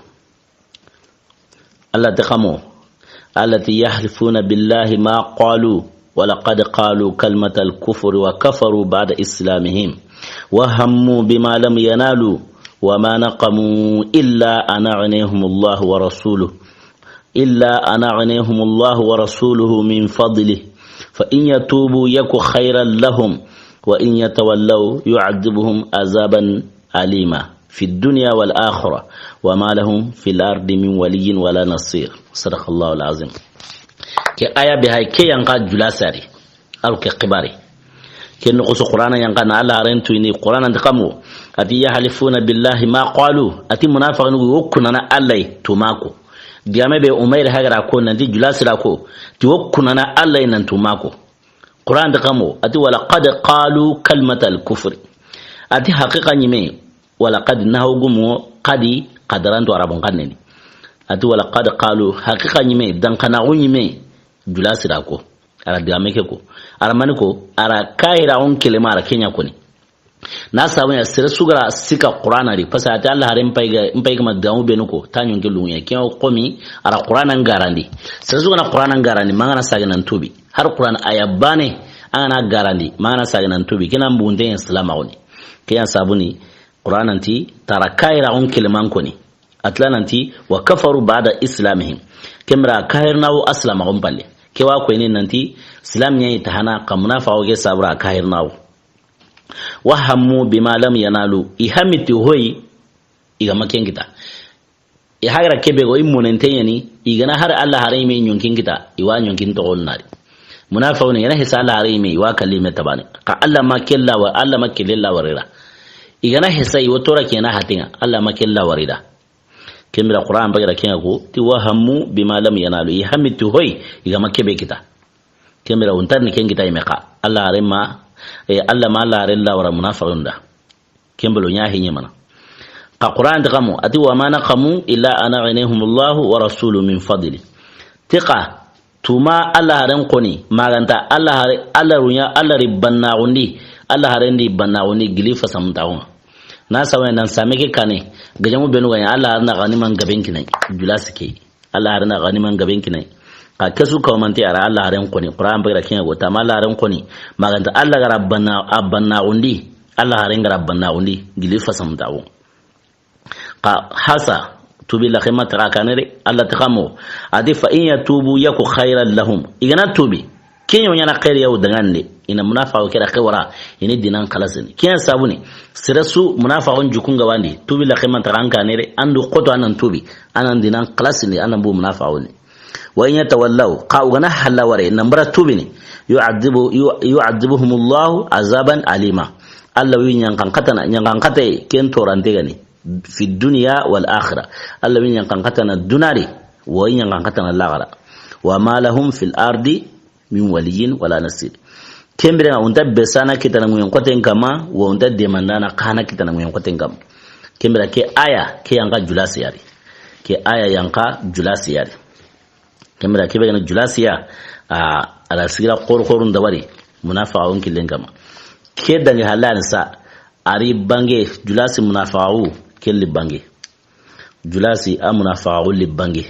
Alla ti xa mo, التي يحلفون بالله ما قالوا ولقد قالوا كلمة الكفر وكفروا بعد إسلامهم وهموا بما لم ينالوا وما نقموا إلا أن أغنيهم الله ورسوله، إلا أن أغنيهم الله ورسوله من فضله، فإن يتوبوا يك خيرا لهم، وإن يتولوا يعذبهم عذابا أليما في الدنيا والآخرة وما لهم في الأرض من ولي ولا نصير. صدق الله العظيم. Ke aya be hay ke yanqa Julasi ri. Aw ke xibari. Ken noxo su Qur'ana yanqana, Alla haren tuyini Qur'ana nta xa mo. A ti يحلفون بالله ما قالوا. A ti munafaxinu wo kunana Alla yi tuma ko. Digaame be Umayr haga ra ko nanti Julasi ra ko, ti wo kunana Alla yi nan tuma ko. Qur'an da kamo, a ti, "Wa laqad qalu kalimatal kufri." A ti haqiqa ɲime, wa laqad nahaw gumo, qadi, qadaranto Arabun xannen ni. A ti, "Wa laqad qalu," haqiqa ɲime, dankanaxu ɲime, Julasi ra ko. A ra digaame ke ko. A ra mani ko, a ra kahiraxun kelema a ra ke ɲa koni. Na sabu ɲa sere su ga ra sika Qur'ana di, parce que a ti Alla haren pay ga, n pay ga ma digamu benu ko, ta ɲonki lungu ɲa. Ke ŋa komi, a ra Qur'ana n garandi. Sere su ga na Qur'ana n garandi, ma an ga na sage nan tubi. Har Qur'an aya bane, an ga na garandi, ma an ga na sage nan tubi. Ke na mbugunte ɲa silamaxu ni. Ke ɲa sabu ni, Qur'ana nti, tara kahiraxun keleman koni. A ti la nanti, "Wa kafaru ba'da islamihim." Ken bire kahirinaxu a silamaxun palle. Ke wa koyini nanti, silam ɲa yi ta hana, xa munafaxu ke sabu ra kahirinaxu. "Wa hammu bima lam yanalu." I hami ti hoyi, i ga ma ken kita. I haga ra ke be ga, i monente ɲa ni, i ga na har Alla haren ɲime ɲonkin kita, i wa ɲonkin toxon nari. Munafaxu ni, i ga na hesa Alla haren ɲime, i wa kalli me tabane. Xa Alla ma kella wa, Alla ma kelle la warira. I ga na hesa, i wo tora ke na hatinŋa, Alla ma kella warida. Ken bire Qur'an bagira ken ŋa ko, ti, "Wa hammu bima lam yanalu." I hami ti hoyi, i ga ma ke be kita. Ken bire wuntar ni ken kita i me xa. Alla haren ma, e, Alla ma Alla haren la wara munafaxun da. Ken bire ɲa hi ɲemana. Xa Qur'an da kamo, a ti, "Wa ma naqamu illa an aghnahumullahu wa rasuluhu min fadli." Ti xa, tuma Alla haren koni, ma ga nta Alla hare, Alla ruɲa, Alla ri bannaxundi, Alla haren di bannaxundi gili fasamuntaxun ŋa. Na sawe nan same ke kane, gajamu benu ga ɲa, Alla haren na ganiman gaben kinai, Julasi ke. Alla haren na ganiman gaben kinai. Xa ke su kawmante a ra Alla haren koni, Qur'an bagira ken ŋa ko, tama Alla haren koni, ma ga nta Alla ga ra banna, a bannaxundi, Alla haren ga ra bannaxundi, gili fasamuntaxun ŋa. Xa hasa, tubi laxe ma taxa kane de, Alla ti xa mo. A ti, "Fa in yatubu yaku khairan lahum." I ga na tubi, ke ɲa wo ɲaana xeeri ya wo dangande, i na munafaxu ke ra ke wara, i ni dinan xalasini. Ke ɲa sabu ni, sere su munafaxun jukun ga wandi, tubi laxe ma taxa an kane de, an du xoto an nan tubi, an nan dinan xalasini, an nan bu munafaxu ni. "Wa in yatawallaw," xa wo ga na halla ware, nan bara tubini, "yu'adhibu-, yu-, yu'adhibuhumullahu azaban alima." Alla wi ɲanxan xatana, ɲanxan xataye, ken torante ga ni. Fi dunya wal akhirah. Alla wi ɲanxan xatana dunari, wo ɲanxan xatana laxara. "Wa ma lahum fil ardi min waliyyin wala nasir." Ken bire ŋa, wonta besana kitana ŋuyen xoten kama, wo wonta demandana xana kitana ŋuyen xoten kama. Ken bire ke aya, ke yan xa Julasi ya ri. Ke aya yan xa Julasi ya ri. Ken bire ke be ga na Julasi ya, a, a la sigira xor xorun dabari, munafaxun killen kama. Ke dangi halani sa, a ri bange, Julasi munafaxu, ke li bange. Julasi a munafaxu li bange.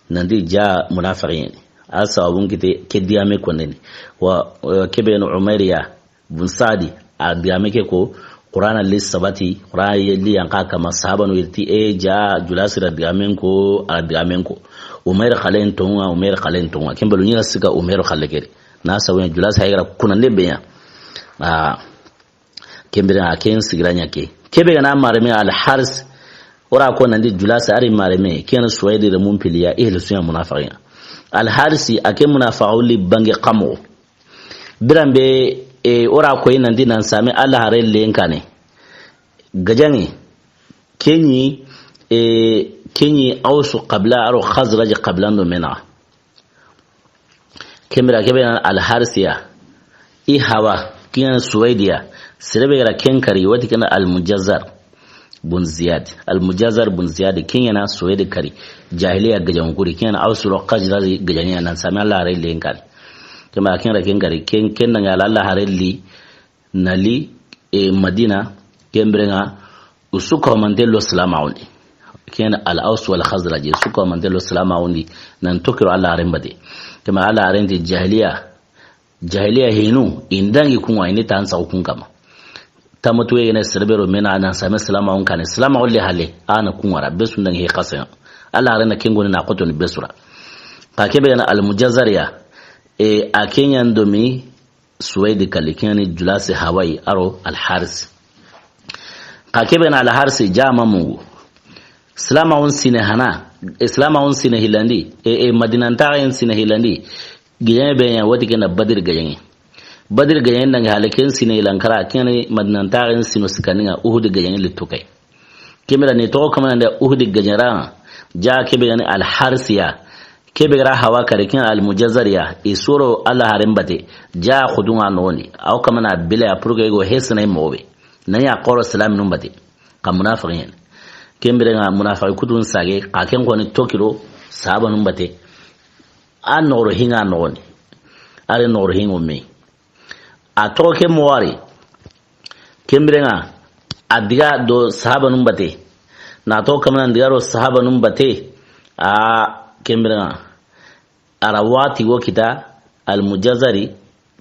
Nanti ja munafaxin. A sababun kite ke digaame konni. Wa, wa ke be no Umayr ya, bun Sa'di, a digaame ke ko, Qur'ana li sabati, Qur'ana li yan xa kama sahabanu yirti, e ja Julasi ra digaamen ko, a digaamen ko. Umayr xalen tonŋa, Umayr xalen tonŋa. Ken bire ɲi na sika Umayr xale ke ri. Na sawe Julasi hayi ga ra kunande be ɲa. A, ken bire a ken sigira ɲa ke. Ke be ga na mareme Al Haris, o ra ko nanti Julasi a ri mareme, ken Suwaydi remun piliya, ihli suya munafaxin. Al Harisi a ke munafaxu li bange xa mo. Biran be, e, o ra koyi nanti nan same Alla haren len kane. Gajaŋe, ke ɲi, e, ke ɲi Awsu qabila, a ro Xazraji qabilan do me naxa. Ken bire ke be na Al Harisi ya. I hawa, ke ɲa na Suwaydi ya. Sere be ga ra ken kari, wati ken na Al Mujazzar bun Ziyad. Al Mujazzar bun Ziyad, ke ɲa na Suwaydi kari. Jahiliya gajaŋu kuri, ke ɲa na Awsu ro Xazraji gajaŋe ya nan same Alla haren len kane. Ken bire ken ra ken kari, ken, ken dangi Alla haren li, na li, e, Madina, ken bire ŋa, u su kawmante lo silamaxun di. Ken Al Aws wal Xazraj, u su kawmante lo silamaxun di, nan toxo ro Alla haren bate. Ken bire Alla haren ti jahiliya, jahiliya hinu, i dangi kun ŋa, i ni tan saxu kun kama. Tamatu ye ne sere be ro me naxa nan same silamaxun kane, silamaxu le hale, a na kun wara, be su dangi he xasen. Alla haren na ken goni na xoto ni be su ra. Xa ke be ga na Al Mujazzar ya, e, a ke ɲa n do mi, Suwaydi kalli, ke ɲa ni Julasi hawa yi, a ro Al Harisi. Xa ke be na Al Harisi jama mungu. Silamaxun sine hana, e, silamaxun sine hilandi, e, e, Madinantaxen sine hilandi. Gajaŋe be ɲa wati ken na Badri gajaŋe. Badri gajaŋe dangi hale ken sine hilankara, ke ɲa ni Madinantaxen sino sikandi ŋa Uhudi gajaŋe li toxo yi. Ken bire ni toxo kama nan da Uhudi gajaŋe ra, Ja kebe ga ni Alharsiya. Kebe ga ra hawa kare ken Almujazariya. I soro Alla haren bate. Ja xudunga noxondi. Aw kamana bile a pour que i go hesina i moxo be. Nan ya xoro silaminun bate. Xa munafiqin. Ken bire nga munafiqi kutun sage. Xa ken xoni tokiro sahabanun bate. A noxoro hinga noxondi. Are noxoro hingo me. A toxo ke moxo wari. Ken bire nga a diga do sahabanun bate. Na toxo kamana diga do sahabanun bate. A ken bire nga. A ra wati wo kita Almujazari.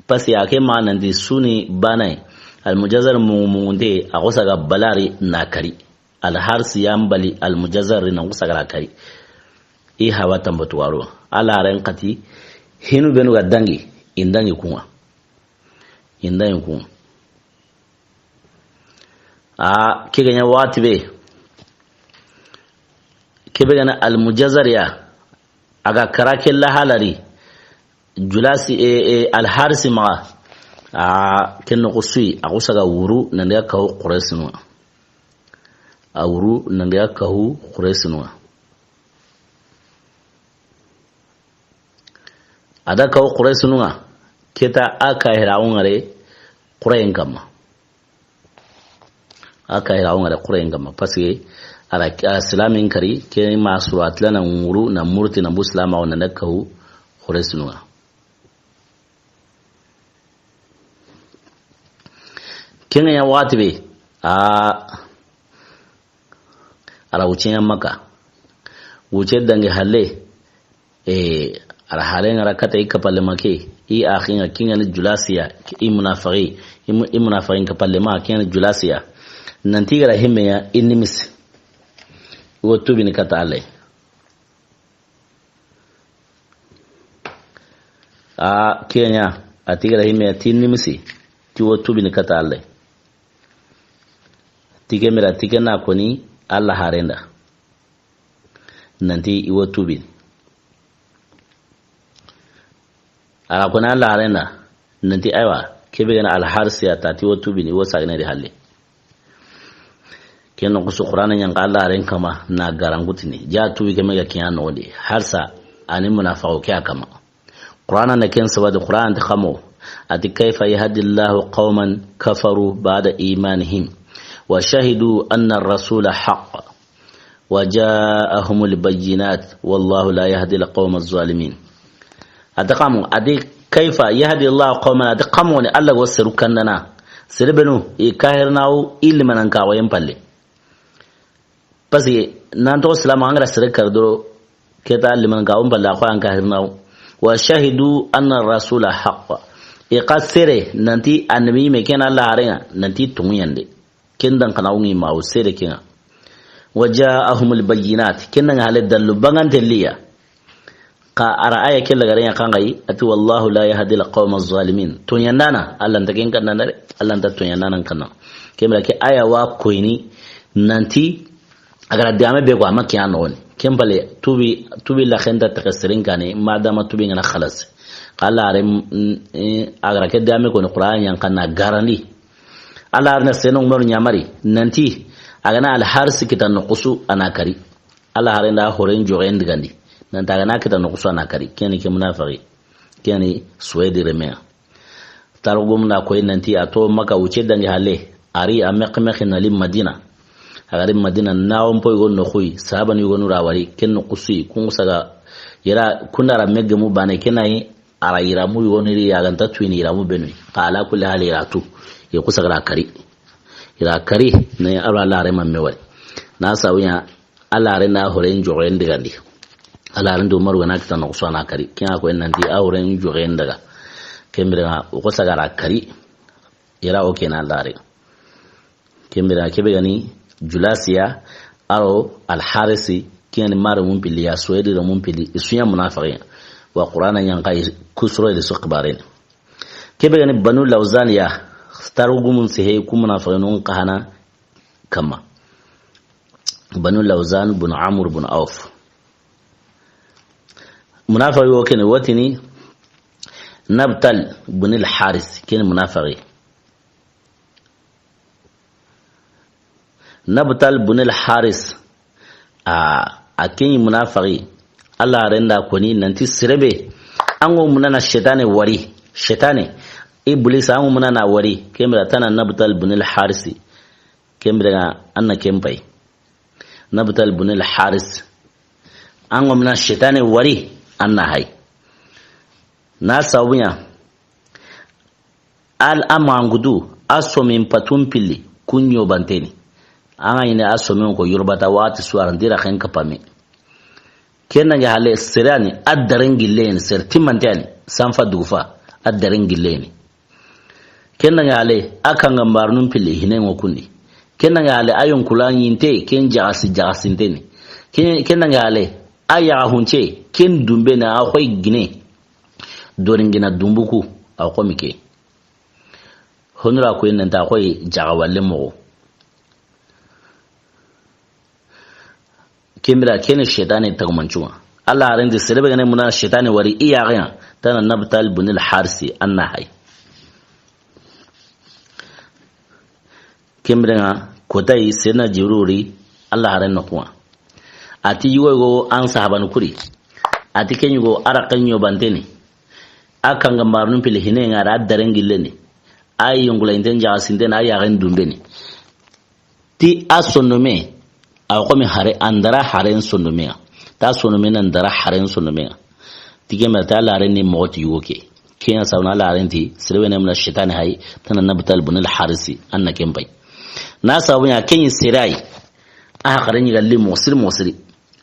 Parce que a ke ma nan di suni banaye. Almujazari mungu mungunte a xosa ga balari na kari. Alharsi yambali Almujazari na xosa ga ra kari. I hawa tambatu waro. Alla haren xati hinu benu ga dangi. Indangi kunga. Indangi kunga. A ke ga ɲa wati be. Kebe ga na Almujazariya. A ga kara ke lahalari. Julasi, e, e, Alharsi maxa. A ken noxo suyi a xusa ga wuru nan diga kahu Quraysinunga. A wuru nan diga kahu Quraysinunga. A da kahu Quraysinunga. Keta a kahiraxungare Qurayen kamma. A kahiraxungare Qurayen kamma. Parce que a ra, a silamin kari, ke ma sura tilana nguru, na murti, na bu silamaxu, na da kahu Quraysinunga. Ken ga ɲa wati be, a, a ra wuce ɲa Maka. Wuce dangi halle, e, a ra hare nga ra kata i kapalle make, i axinga kinga ni Julasiya, i munafaqi, i mu-, i munafaqin kapalle ma, kinga ni Julasiya. Nanti i ga ra himme ya, i nimisi. Wo tubini kata Alla. A ke ɲa, a ti i ga ra himme ya, ti nimisi, ti wo tubini kata Alla. Ti ke mira, ti ke na koni Alla harenda. Nanti i wo tubini. A ra koni Alla harenda. Nanti aywa, kebe ga na Alharsiya ta ti wo tubini, wo sagane di halle. Ken noxo su Qur'ana ɲa nga Alla haren kama na garangutini. Ja tubi ke me ga kiɲa noxondi. Harsa ani munafaqu ke a kama. Qur'ana na ken sabati Qur'ana ti xamo. A ti kayfa yahdillahu qawman kafaru ba'da imanihim. Wa shahidu anna ar-rasula haqq. Wa ja'ahumul bayyinat. Wallahu la yahdil qawmaz zalimin. A ti xamo, a ti kayfa yahdillahu qawman, a ti xamo ni Alla go seru kandana. Sere benu, i kahirnawu, i limanankaxoyen palle. Parce que nan toxo silama an ga ra sere kari doro, keta limanankaxun palle, a xo an kahirnawu. Wa shahidu anna rasula haqq. I xa sere nanti annabi me ken Alla harenga, nanti tunguɲande. Ken dan kana wungi ma wo sere kenga. Wa ja'ahumul bayyinat. Ken nga hale dallu bangante liya. Xa a ra aya ke lagare ya kangai, a ti wallahu la yahdil qawmaz zalimin. Toɲandana, Alla nta ken kanna dare, Alla nta toɲandana kanna. Kemra ke aya wa koyini nanti a ga ra dame be ko a ma kiɲa noxoni. Ken palle tubi, tubi la xenta taxe serin kane, madama tubi nga na xalas. Xa Alla haren, mm, eh, a ga ra ke dame ko ni Qur'an ɲa kanna garandi. Alla haren na seno Umaru ɲamari nanti a ga na Alharsi kita noxo su a na kari. Alla haren da horen joxen digandi. Nanti a ga na kita noxo su a na kari. Ken ni ke munafaqi. Ken ni Suwedi remeya. Tarugum na koy nanti a to Maka wuce dangi halle. A ri a meqi meqi na li Madina. A ga ri Madina na won poy gon no xuy. Sahabani gon ra wari. Ken noxo su yi. Kun saga yera kunda ra megge mu bane ken na yi. A ra yiramu yogoni ri, a ga nta tuyini yiramu benu. Xa ala kulli hali i ra tu. I ku saga ra kari. I ra kari, ne a ro Alla haren ma me wari. Na sabu ɲa, Alla haren da horen joxen digandi. Alla haren do Umaru ga na kita noxo su a na kari. Ken ŋa ko en nanti a horen joxen daga. Ken bire ŋa, o ku saga ra kari. I ra o ke na Alla haren. Ken bire kebe ga ni Julasiya, a ro Alharisi, ken ni mare mun pili ya, Suwedi re mun pili, i su ɲa munafaqi. Wa Qur'ana ɲa n xa i ku soro i su xibaren. Kebe ga ni Banu Lawzaniya, tarugumun sehe ku munafaqinun xa hana kamma. Banu Lawzan bun Amr bun Auf. Munafaqi wo ken ni, wo tini Nabtal bun al-Haris, ken ni munafaqi. Nabtal bun al-Haris, a, A ke ɲi munafaxi. Alla haaren da a koni nanti sere be, an ŋa o muna na setane wari, setane, Iblisa, an ŋa o muna na a wari, ken bire a ti a na Nabtal bunil Harisi, ken bire ŋa an na ken pay. Nabtal bunil Haris, an ŋa o muna setane wari, an na hay. Na sabu ɲa, Al amangudu, a somin patun pilli, kun ɲobanteni. An ga ɲi a somin ko yorobata waxati su a ra n dira xen kapame. Ken na ŋa hale sere ya ni, a daren gille ni, sere timmante ya ni, sanfa dugufa, a daren gille ni. Ken na ŋa hale, a kangambarunun pilli, hinen ŋo kundi. Ken na ŋa hale, a yonkula ɲinte, ken jaxasi, jaxasinteni. Ken, ken na ŋa hale, a yaxahunce, ken dunbe na, a xoy gine. Doringina dunbuku, a xomi ke. Honura koy nanta koy jaga walle moxo. Ken bire ken ni setane tagumancuŋa. Alla haaren ti sere be ga na muna setane wari i yaxe ya, ti a na Nabtal bunil Harisi, an na hay. Ken bire ŋa, kotayi, Seydina Jibril ri Alla haaren noxu ŋa. A ti yugo yugo an sahabanu kuri. A ti ken yugo a ra xen ɲobanteni. A kangambarunun pilli hinen ŋa a ra, a daren gilleni. A yongulayinten jaxasinteni, a yaxen dunbeni. Ti a sondome, a xomi hare, an dara haren sondome ŋa. Ta sondome na an dara haren sondome ŋa. Ti ken bire ti Alla haaren ni moxo ti yugo ke. Ken ya sabu na Alla haaren ti, sere be na muna setane hay, ti a na Nabtal bunil Harisi, an na ken pay. Na sabu ɲa ken ɲi sere ya yi. A haqare ɲi ga li moxo siri moxo siri.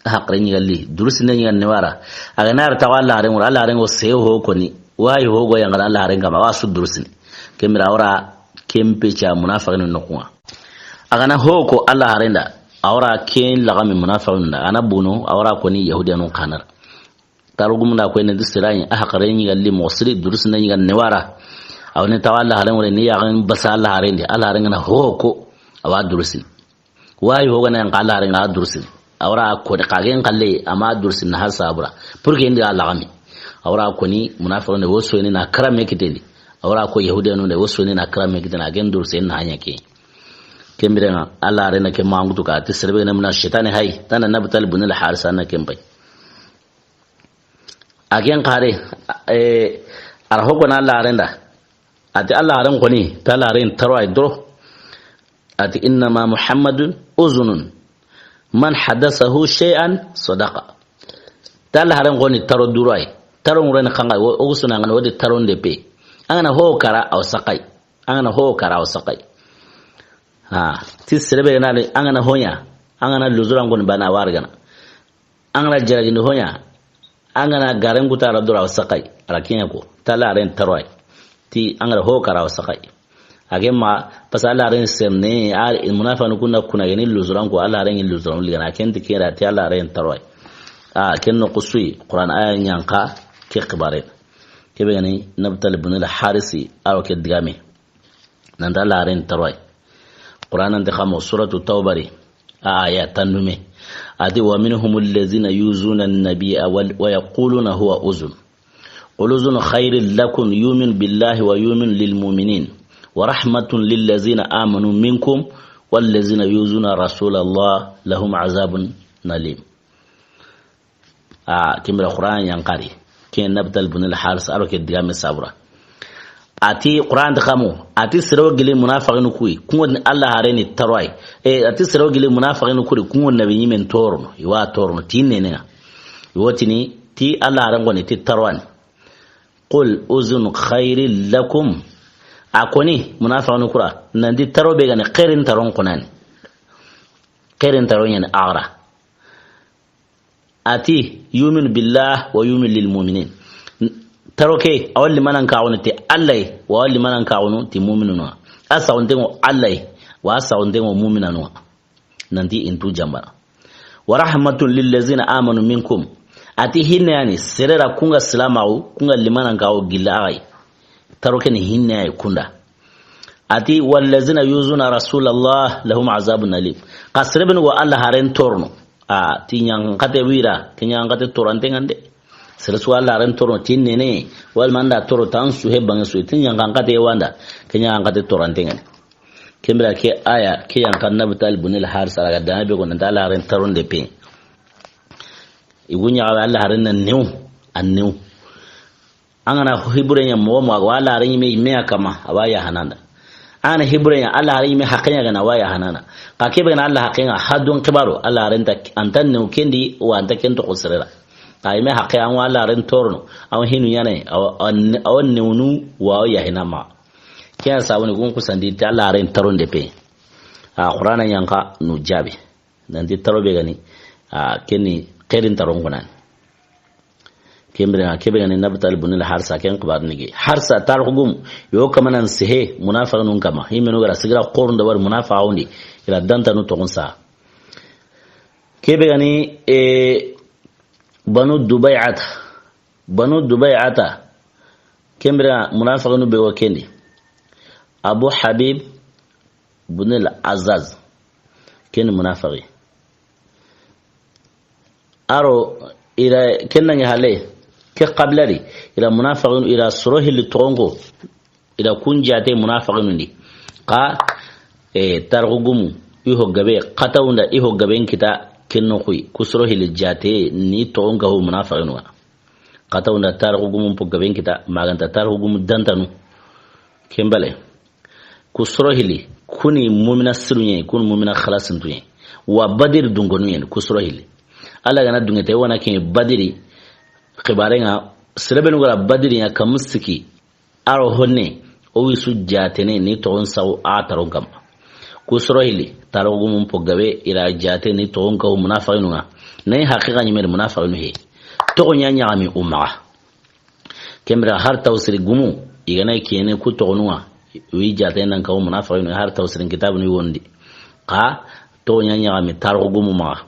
A haqare ɲi ga li. Durusinde ɲi ga ne wara. A ga na ra tawa Alla haaren ŋura, Alla haaren ŋo se ho koni. Wayi ho go ya ŋa ra Alla haaren kama, wa su durusini. Ken bire a wara ken pe ca munafaxinu noxu ŋa. A ga na ho ko Alla haaren da, a wara ken laxami munafaxinu da. A na bunu, a wara koni Yahudiyanun xa na ra. Tarugumun da koy ne di sere ya yi, a haqare ɲi ga li moxo siri, durusinde ɲi ga ne wara. A wa ni tawa Alla haaren ŋure ni yaxen basa Alla haaren di. Alla haaren ga na ho ko, a wa durusini. Wayi ho ga na ŋa Alla haaren ŋa a durusini. A wara koni xagen xalle, a ma durusini har sabura. Pour que indi Alla gami. A wara koni munafaxinu de wo soyini na karame kitendi. A wara ko Yahudiyanun de wo soyini na karame kitendi. A ken durusini na hanya ke. Ken bire ŋa, Alla haaren na ke mangutu ka, ti sere be ga na muna setane hay, ti a na Nabtal bunil Harisi, an na ken pay. A ken xare, eh, a ra ho ko na Alla haaren da. A ti Alla haaren koni, ti Alla haaren taro ay doro. A ti, "Innama Muhammadun uzunun. Man haddasahu shay'an sadaqa." Ti Alla haaren koni taro duro ay. Taro ŋure ni xanga, o, o suna ŋa na, o di taro nde pe. An ga na ho kara, a wa saxay. An ga na ho kara, a wa saxay. Ha, ti sere be ga na, an ga na ho ɲa, an ga na luzuran koni bana wargana. An ga na jaragindi ho ɲa, an ga na garen kuta a ra doro a wa saxay, a ra ken ya ko. Ti Alla haaren taro ay. Ti an ga na ho kara a wa saxay. A ke ma, parce que Alla haaren serne, a munafaxinu kun na kuna geni luzuran ko, Alla haaren luzuran ligana, ken ti kera, ti Alla haaren taro ay. A, ken noxu su yi, Qur'an aya ɲa xa, ke xibare. Ke be ga ni, Nabtal bunil Harisi, a ro ke digame. Nanta Alla haaren taro ay. Qur'an nta xa mo suratu Tawba ri. A aya tandume. A ti, "Wa minhumul lazina yuzuna an-nabiyya wa yaquluna huwa uzun. Qul uzun khairil lakum yu'min billahi wa yu'min lil mu'minin. Wa rahmatun lil lazina amanu minkum wal lazina yuzuna rasulallah lahum azabun alim." A, ken bire Qur'an yan xari. Ken Nabtal bunil Haris, a ro ke digame sabura. A ti Qur'an ti xa mo, a ti sere wo gili munafaxinu kuyi, kun ŋo ni Alla haaren taro ay. E, a ti sere wo gili munafaxinu kuyi, kun ŋo nabi ɲimen torono, i wa torono, ti nene ŋa. I wo tini, ti Alla haaren koni, ti taro an. Qul uzun khairil lakum. A koni, munafaxinu kura, nanti taro be ga ni, xeerin taron konani. Xeerin taron ɲa ni a ra. A ti, "Yu'minu billah wa yu'minu lil mu'minin." Taro ke, a wa limanan kaxunu ti Alla yi, wa limanan kaxunu ti mu'minunu. A saxunten ŋo Alla yi, wa saxunten ŋo mu'minanu. Nanti intu jambana. "Wa rahmatun lil lazina amanu minkum." A ti hinne ya ni, sere ra kun ŋa silamaxu, kun ŋa limanan kaxu gilla a yi. Taro ke ni hinne ya yi kunda. A ti, "Wal lazina yuzuna rasulallah lahum azabun alim." Xa sere be ni go Alla haaren torono. A ti ɲaxankate wira, ke ɲaxankate torante ŋa nde. Sere su Alla haaren torono, ti nene, wala manda toro tan su he bange su, ti ɲaxankate wanda, ke ɲaxankate torante ŋa nde. Ken bire ke aya, ke yan xa Nabtal bunil Haris a ra ga dame be ko nanta Alla haaren taronde pe. I gu ɲaxa Alla haren na new, a new. An ga na hiburen ɲa moxo moxo, a ga wa Alla haren ɲi me, ɲi me ya kama, a wa yahananda. An ga na hiburen ɲa, Alla haren ɲi me haqqen ɲa ga na, a wa yahanana. Xa ke be ga na Alla haqqen ŋa, hadun xibaro, Alla haren ta, an ta new ken di, wa an ta ken toxo sere ra. Xa ɲi me haqqe, an wa Alla haren torono, an wa hinu ɲaana, a wa, a wa newnu, wa a wa yahina ma. Ke ya sabuni gun kusandi ti Alla haren taronde pe. A Qur'ana ɲa xa nu jaabi. Nanti taro be ga ni, a, ke ni xeerin taron kuna ni. Ken bire ŋa, ke be ga ni Nabtal bunil Harsa, ken xibaru ni ke. Harsa, tarixu gumu, yo kamanan sehe, munafiqinun kama. Himenu ga ra sigira xorun da wari munafiqun di, i ra dantanu toxun sa. Ke be ga ni, e, Banu Dubai'ata. Banu Dubai'ata. Ken bire ŋa, munafiqinu be wo ken di. Abu Habib bunil Azaz. Ken ni munafiqi. A ro, i ra, ken na ŋi hale, ke qabila di, i ra munafiqinu, i ra soro hilli toxon ko, i ra kun jaate munafiqinu ndi. Xa, e, tarixu gumu, i ho gabe, xatawunda, i ho gaben kita, ken noxu yi, ku soro hilli jaate, ni toxon ka ho munafiqinu ŋa. Xatawunda tarixu gumu po gaben kita, maganta tarixu gumu dantanu. Ken bale. Ku soro hilli, kuni mumina siru ɲa, kuni mumina xalasintu ɲa. Wa Badiri dungonu ɲa, ku soro hilli. Alla ga na dunge te, wo na ke Badiri, xibare ŋa, sere benu ga ra Badiri ɲa, kamu siki, a ro honne, o wi su jaatene, ni toxon saxu a taron kama. Ku soro hilli, tarixu gumu po gabe, i ra jaate, ni toxon ka ho munafiqinu ŋa. Nay haqiqa ɲi me ri munafiqinu he. Toxo ɲa ɲaxami u maxa. Ken bire har tawsiri gumu, i ga na kene ku toxonu ŋa, wi jaate nan ka wo munafiqinu, har tawsirin kitabu ni wondi. Xa, toxo ɲa ɲaxami tarixu gumu maxa.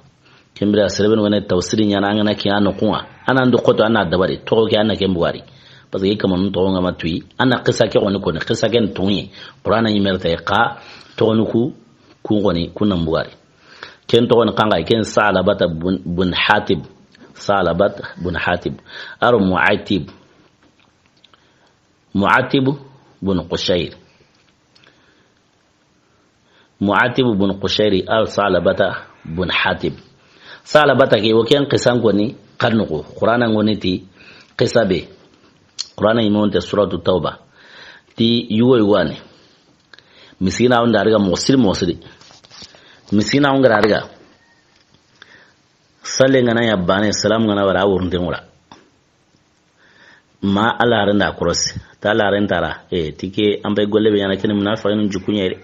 Ken bire sere benu ga na tawsiri ɲaana, an ga na ke a noxu ŋa, a na ndu xoto, a na dabari, toxo ke a na ken bugari. Parce que i kamanun toxo ŋa ma tuyi, a na xisa ke xoni koni, xisa ken toŋi, Qur'ana ɲi me ri ta yi, xa, toxonu ku, kun xoni, kun nan bugari. Ken toxon xanxa, ken Salabata bun, bun Hatib. Salabata bun Hatib. A ro Mu'attib. Mu'attib bun Qushayr. Mu'attib bun Qushayr, a ro Salabata bun Hatib. Salabata ke, wo ken xisan koni, xannu ko. Qur'ana ŋoni ti, xisa be. Qur'ana ɲi me wo nte Suratu Tawba. Ti yugo yugo a ni. Miskina wunda a riga moxo siri moxo siri. Miskina wun ga ra a riga. Salle ŋa na ɲa baane, salamu ŋa na wara, a wurunte ŋura. Ma Alla haren da korosi. Ta Alla haren tara. E, ti ke an bay golle be ɲaana, ken ni munafiqinu jukun ɲa yi.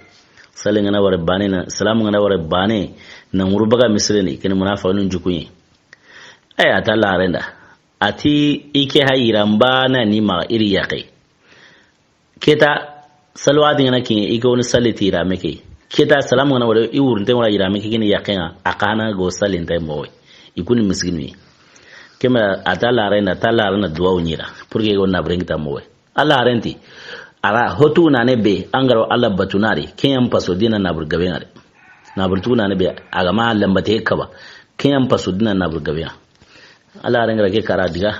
Salle ŋa na wara baane na, salamu ŋa na wara baane. Na ŋuru baga misire ni, ken ni munafiqinu jukun ɲa yi. Aya, ta Alla haren da. A ti i ke hayira mba na ni ma iri yaqe. Keta, salwati ŋa na kiŋe, i ke woni salli ti yiraame ke. Keta, salamu ŋa na wara, i wurunte wara yiraame ke, kini yaqe ŋa, a xa na go salli nta moxo yi. I kuni miskinu yi. Kema, a ta Alla haren da, ta Alla haren da duwawu ɲi ra. Pour que i go na buren kita moxo yi. Alla haren ti. A ra hotu na ne be, an ga ro Alla batu na ri, ken ɲa n paso dina na bur gabe ŋa ri. Na bur tu na ne be, a ga ma lambate kaba. Ken ɲa n paso dina na bur gabe ŋa. Alla haren ga ra ke kara diga.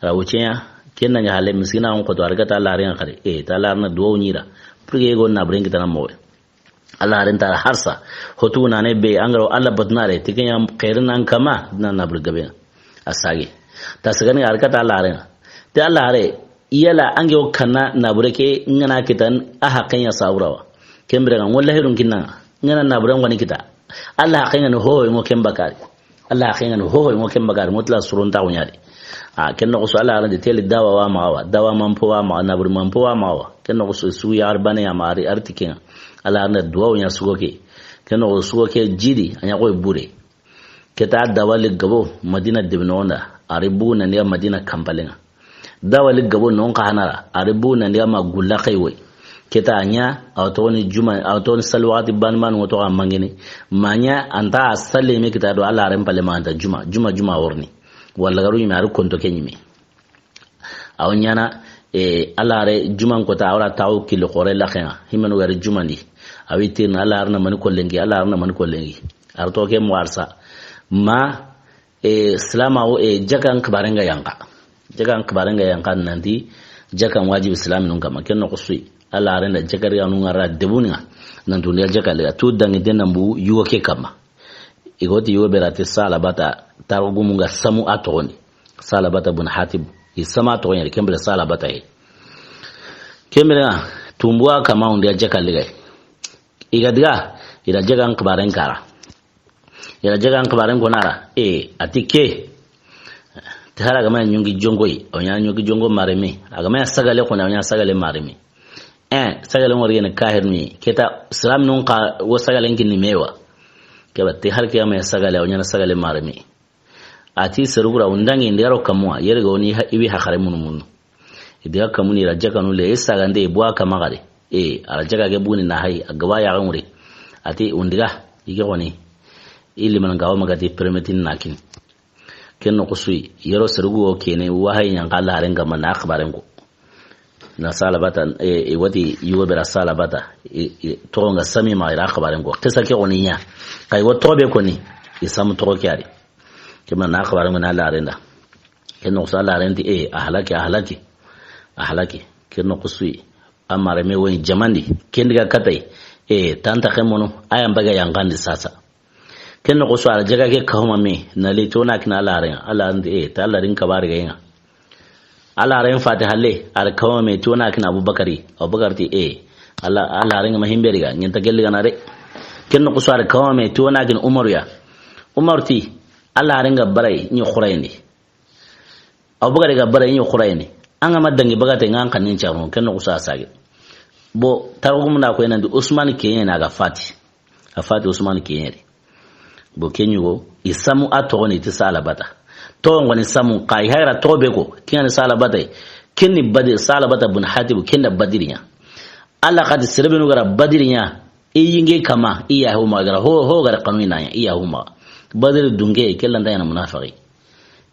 Ra wuce ya. Ken na ɲa hale miskina on ko to a riga ta Alla haren xari. E, ta Alla haren na duwawu ɲi ra. Pour que i go na buren kita na moxo yi. Alla haren ta ra harsa. Hotu na ne be an ga ro Alla batu na ri. Ti ken ɲa xeerin an kama na na bur gabe ŋa. A sage. Ta sagani a riga ta Alla haren. Ti Alla hare. Yala an ge o kanna na bure ke ŋa na kitan a haqqen ɲa sawura wa. Ken bire ŋa ŋo lahidun kinna ŋa. Ŋa na na bure ŋo ni kita. Alla haqqen ŋa ni hoho ŋo ken bakari. Alla haqqen ŋa ni hoho ŋo ken bakari. Ŋo tila suron ta ŋo ɲa di. A ken noxo su Alla haren de teli dawa wa maxa wa. Dawa manpo wa maxa, na bure manpo wa maxa wa. Ken noxo su su ya arbane ya ma ari arti ken ŋa. Alla haren da duwawu ɲa sugo ke. Ken noxo sugo ke jidi a ɲa koy bure. Keta dawali gabo Madina debinoxon da, a ri bugu nan diga Madina kanpalen ŋa. Dawali gabo non xa hanara, a ri bugu nan diga ma gulla xay woy. Keta a ɲa, a wa toxoni juma, a wa toxoni salli waxati bani bani ŋo toxo a mangini. Ma ɲa, a nta a salli me kita do Alla haren palle ma a nta juma, juma, juma worni. Walla garu ɲi me, a ri konto ke ɲi me. Aw ɲaana, e, Alla hare juman kota, a wara taxu kili xoore laxen ŋa. Himenu gari juman di. A wi tirna Alla hare na mani kollengi, Alla hare na mani kollengi. Ar to ke mo arsa. Ma, e, silamaxu, e, jakan xibaren ga yanqa. Jakan xibaren ga yanqa nanti, jakan wajibi silaminun kama. Ken noxo su yi. Alla hare nda jakari anu ŋa ra debuni ŋa. Nantu nda jaka le, tu dangi den nan bu yugo ke kama. I ga ti yugo be ra ti Salabata, taarixu gumu ga samu a toxon di. Salabata bun Hatib, i samu a toxon di, ken bire Salabata yi. Ken bire ŋa, tumbu wa kama wundi a jaka liga yi. I ga diga, i da jagan xibaaren kara. I da jagan xibaaren ko na ra, e, a ti ke. Ti hari a ga ma ɲa ɲonki jonko yi, a wa ɲa ɲonki jonko maremi. A ga ma ɲa sagale xo ni, a wa ɲa sagale maremi. E, sagale ŋori yene kahir ni. Ke ta silaminun xa wo sagalen kinni me wa. Ke ba ti hari ke ya ma ɲa sagale, a wa ɲa sagale maremi. A ti seru ku ra, o n dangi ndi a ro kamuwa, yere ga woni ha-, i wi haxare munu munu. I diga kamuni ra jakanu le, i sagande, i buwa kama gare. E, a ra jaka ke buni na hayi, a ga ba ya ga ŋuri. A ti o n diga, i ke xo ni. I liman ga wa ma ga ti permettre na kini. Ken noxu su yi, yero seru ku wo kene, wahayi ɲa n xa Alla haaren ga ma na xibaaren ko. Na Salabata, e, e, wati yugo be ra Salabata, e, e, toxo ŋa sami ma i ra xibaaren ko. Xisa ke xo ni ɲa. Xa i wo toxo be ko ni, i samu toxo ke a ri. Ke ma na xibaaren ko na Alla haaren da. Ken noxu su Alla haaren ti, e, a halaki, a halaki. A halaki. Ken noxu su yi. A mareme wo ni jamandi. Ken diga kata yi. E, tanta ke mono. A ya n baga ya n xandi sasa. Ken noxu su a ra jaga ke kahuma me. Na li to na kina Alla haaren ŋa. Alla haaren ti, e, ta Alla rin kabari ga yi ŋa. Alla haaren fati halle, a ra kahuma me ti o na kini Abubakari. Abubakar ti, e, Alla, Alla haaren ŋa ma himbe ri ga, ɲi nta gelli ga na de. Ken noxu su a ra kahuma me ti o na kini Umaru ya. Umaru ti, Alla haaren ga bara yi, ɲi xurayindi. Abubakar ga bara yi, ɲi xurayindi. An ga ma dangi bagate ŋa an xannin caxu, ken noxu su a sage. Bo, taarixu gumu na ko yi nan ti Usmani ke ɲa na ga fati. A fati Usmani ke ɲa ri. Bo ke ɲugo, i samu a toxo ni ti Salabata. Toxo ŋo ni samu, xa i hayi ra toxo be ko, ke ŋa ni Salabata yi. Ken ni Badiri, Salabata bun Hatib, ken da Badiri ɲa. Alla xa ti sere benu ga ra Badiri ɲa, i yinge kama, i ya huma ga ra, ho, ho ga ra xanu i na ɲa, i ya huma. Badiri dunke, ke lanta ɲaana munafixi.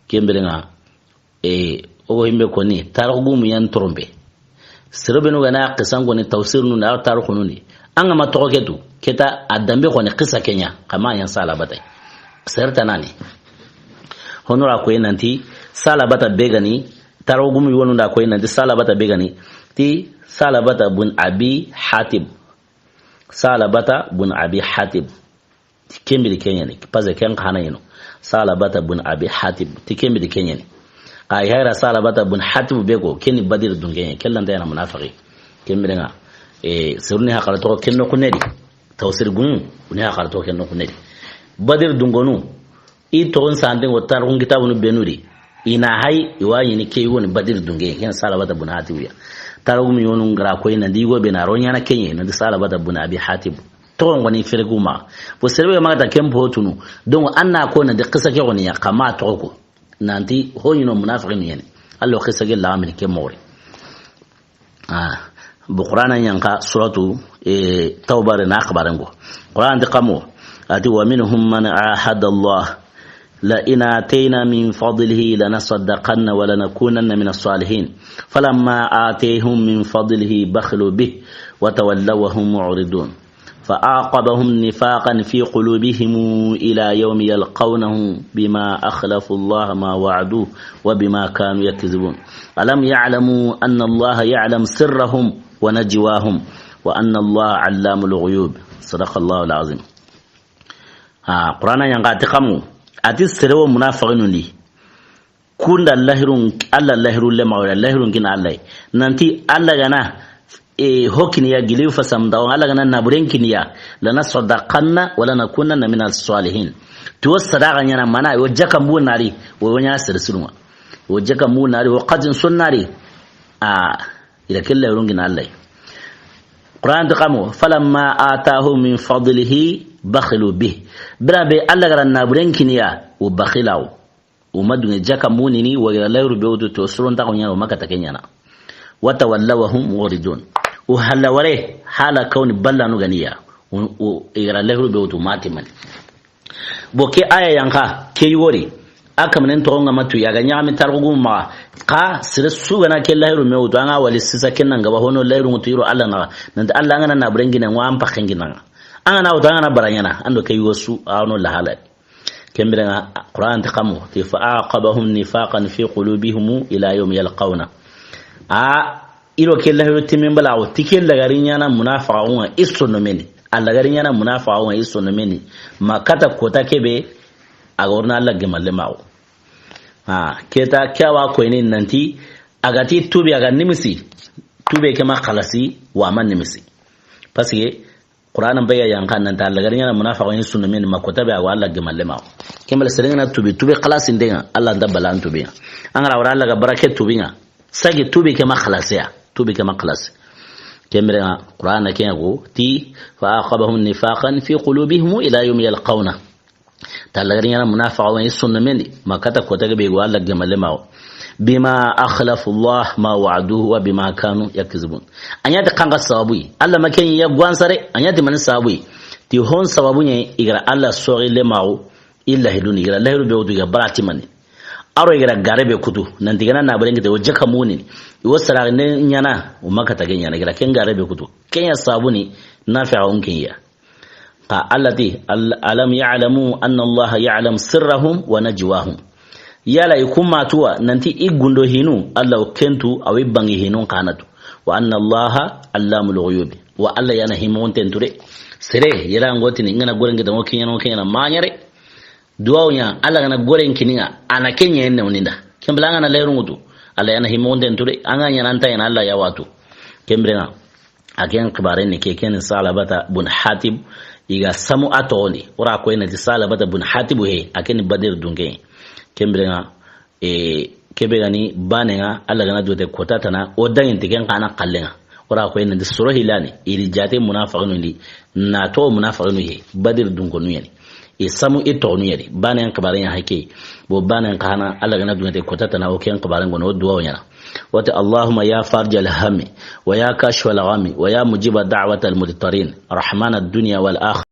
Ken bire ŋa, E, o go himbe ko ni, taarixu gumu yan trompe. Sere benu ga na xisan ko ni tafsir nun da, taarixu nun di. An ga ma toxo ke tu, ke ta a dambe ko ni xisa ke ɲa, xa ma yan Salabata yi. Sere ta na ni. Hono ra ko yi nan ti, Salabata be ga ni, taarixu gumu yogonu da ko yi nan ti, Salabata be ga ni, ti Salabata bun Abi Hatib. Salabata bun Abi Hatib. Ti ken biri ke ɲa ni, parce que ken xa na ɲi no. Salabata bun Abi Hatib, ti ken biri ke ɲa ni. Xa i hayi ra Salabata bun Hatib be ko, ken ni Badiri dunke ɲa, ke lanta ɲaana munafixi. Ken bire ŋa, e, seru ni haxara toxo ken noxu ne di. Tafsir gunu, ni haxara toxo ken noxu ne di. Badiri dunkonu, i toxon sante ŋo taarixun kitaabunu benu di. I na hayi, i wa ɲi ni ke yi wo ni Badiri dunke, ken Salabata bun Hatib ya. Taarixu gumu yogonu ga ra ko yi nan ti yugo be na ro ɲaana ke ɲa, nan ti Salabata bun Abi Hatib. Toxo ŋo ni fere ku ma. Bo sere be ma ga ta ken po tunu. Donc, an na ko nan ti xisa ke xo ni ya, xa ma toxo ko. Nan ti ho ɲi no munafixi ni ɲa ni. Alla xisa ke la mini ke moxo ri. Ah, bo Qur'ana ɲa n xa suratu, e, Tawba re na xibaaren ko. Qur'ana ti xa mo. A ti, ومنهم من عاهد الله لئن آتينا من فضله لنصدقن ولنكونن من الصالحين فلما آتيهم من فضله بخلوا به وتولوا وهم معرضون فأعقبهم نفاقا في قلوبهم إلى يوم يلقونه بما أخلفوا الله ما وعدوه وبما كانوا يكذبون ألم يعلموا أن الله يعلم سرهم ونجواهم وأن الله علام الغيوب صدق الله العظيم. Ha, Qur'ana ɲa n xa ti xa mo, a ti sere wo munafixinu ndi. Kunda lahirun, Alla lahirun le ma wala lahirun kini Alla. Nan ti Alla ga na, e, ho kini ya gili fa samda, Alla ga na naburen kini ya, لنصدقن ولنكونن من الصالحين. Ti wo sadaqa ɲaana mana, wo jaka mbu na ri, wo ɲaana sere sirun ŋa. Wo jaka mbu na ri, wo xatin sun na ri. A, i da ke lahirun kini Alla. Qur'ana ti xa mo, فلما آتاهم من فضله بخلوا به. Bira be Alla ga ra naburen kini ya, wo baxilawo. Wo ma dunge jaka munini, wo ga ra lahiru be wutu to, suron ta ko ɲaana, wo ma kata ke ɲaana. وتولوا وهم معرضون. Wo halla ware, hala kawni ballanu ga ni ya. Wo, wo, i ga ra lahiru be wutu ma ti mani. Bo ke aya yan xa, ke yi wori. A kamanen toxo ŋa ma tu ya ga ɲaxami taarixu gumu maxa. Xa sere su ga na ke lahiru me wutu, an ga wali sisa ken na n ga ba hono lahiru ŋutu yiro Alla naxa. Nan ti Alla an ga na naburen kini ŋa, an paxen kini ŋa. An ga na wutu, an ga na bara ɲaana, an do ke yi wo su, a wono lahala. Ken bire ŋa, Qur'ana ti xa mo, ti فأعقبهم نفاقا في قلوبهم إلى يوم يلقونه. A, i do ke lahiru timin bala, wo ti ke lagari ɲaana munafaxun ŋa, i sonno meni. A lagari ɲaana munafaxu ŋa i sondomen di, ma kata kota ke be, a ga wori na Alla gemalle maxu. Ha, ke ta, ke wa koyini nanti, a ga ti tuubi, a ga nimisi, tuube ke ma xalasi, wa ma nimisi. Parce que Qur'ana be ga yanqa nanti a lagari ɲaana munafaxu ŋa i sondomen di, ma kota be, a ga wa Alla gemalle maxu. Ken bale sere ga na tuubi, tuube xalasinden ŋa, Alla nta bala an tuubi ŋa. An ga ra wara Alla ga bara ke tuubi ŋa, sagi tuubi ke ma xalasi ya, tuubi ke ma xalasi. Ken biren ŋa, Qur'ana ke ŋa ko ti, fa aqabahum nifaqan fi qulubihim ila yawmi yalqawna. Ta lagari ɲaana munafaxu ŋa i sondomen di, ma kata kota ke be, i ga wa Alla gemalle maxu. Bima akhlafu Allah ma wa'aduhu wa bima kanu yakzibun. A ɲa ti xanxa sababu yi, Alla ma ken ya gwansare, a ɲa ti mani sababu yi. Ti hon sababu ɲa i ga ra Alla soxi le maxu, i lahidu ni, i ga ra lahidu be wutu, i ga bara ti mani. A ro i ga ra gare be kutu, nanti i ga na na bare n kite, o jaka muni, i wo saraxinde ɲaana, o ma kata ke ɲaana, i ga ra ken gare be kutu. Ken ya sababu ni, nafaxun ken ya. Xa Alla ti, al-, alam ya'lamu anna Allaha ya'lamu sirrahum wa najwahum. Yala i ku ma tu wa, nanti i gundo hinu, Alla wo ken tu, a wo i bangi hinun xa na tu. Wa anna Allaha allamul ghuyubi. Wa Alla ya na himoxonten tu de. Sere, yala ŋo tini, n ga na goren kita, ŋo ke ɲa, ŋo ke ɲa, ma ɲa re. Duwawu ɲa, Alla ga na goren kini ŋa, a na ke ɲa ne woninda. Ken bala an ga na leru ŋutu, Alla ya na himoxonten tu de. An ga ɲa na an ta ɲa na, Alla ya wa tu. Ken biren ŋa. A ken xibaare ni ke, ken ni Salabata bun Hatib, i ga samu a toxon di. O ra koyi nanti Salabata bun Hatib he, a ken ni Badiri dunke. Ken biren ŋa, e, ke be ga ni baane ŋa, Alla ga na dute kota tana, o dangi nti ken xa na xalle ŋa. O ra koyi nanti soro hilani, i ri jaate munafaxinu ndi, na to munafaxinu he, Badiri dunkonu ya ni. I samu i toxonu ya di. Baane xibaare ɲa hake. Bo baane xa na, Alla ga na dungete kota tana, o ken xibaare ŋono, o duwawu ɲaana. Wati, Allahumma ya farijal hammi, wa ya kashifal ghammi, wa ya mujiba da'watal mudtarin, rahmanad dunya wal akhirah.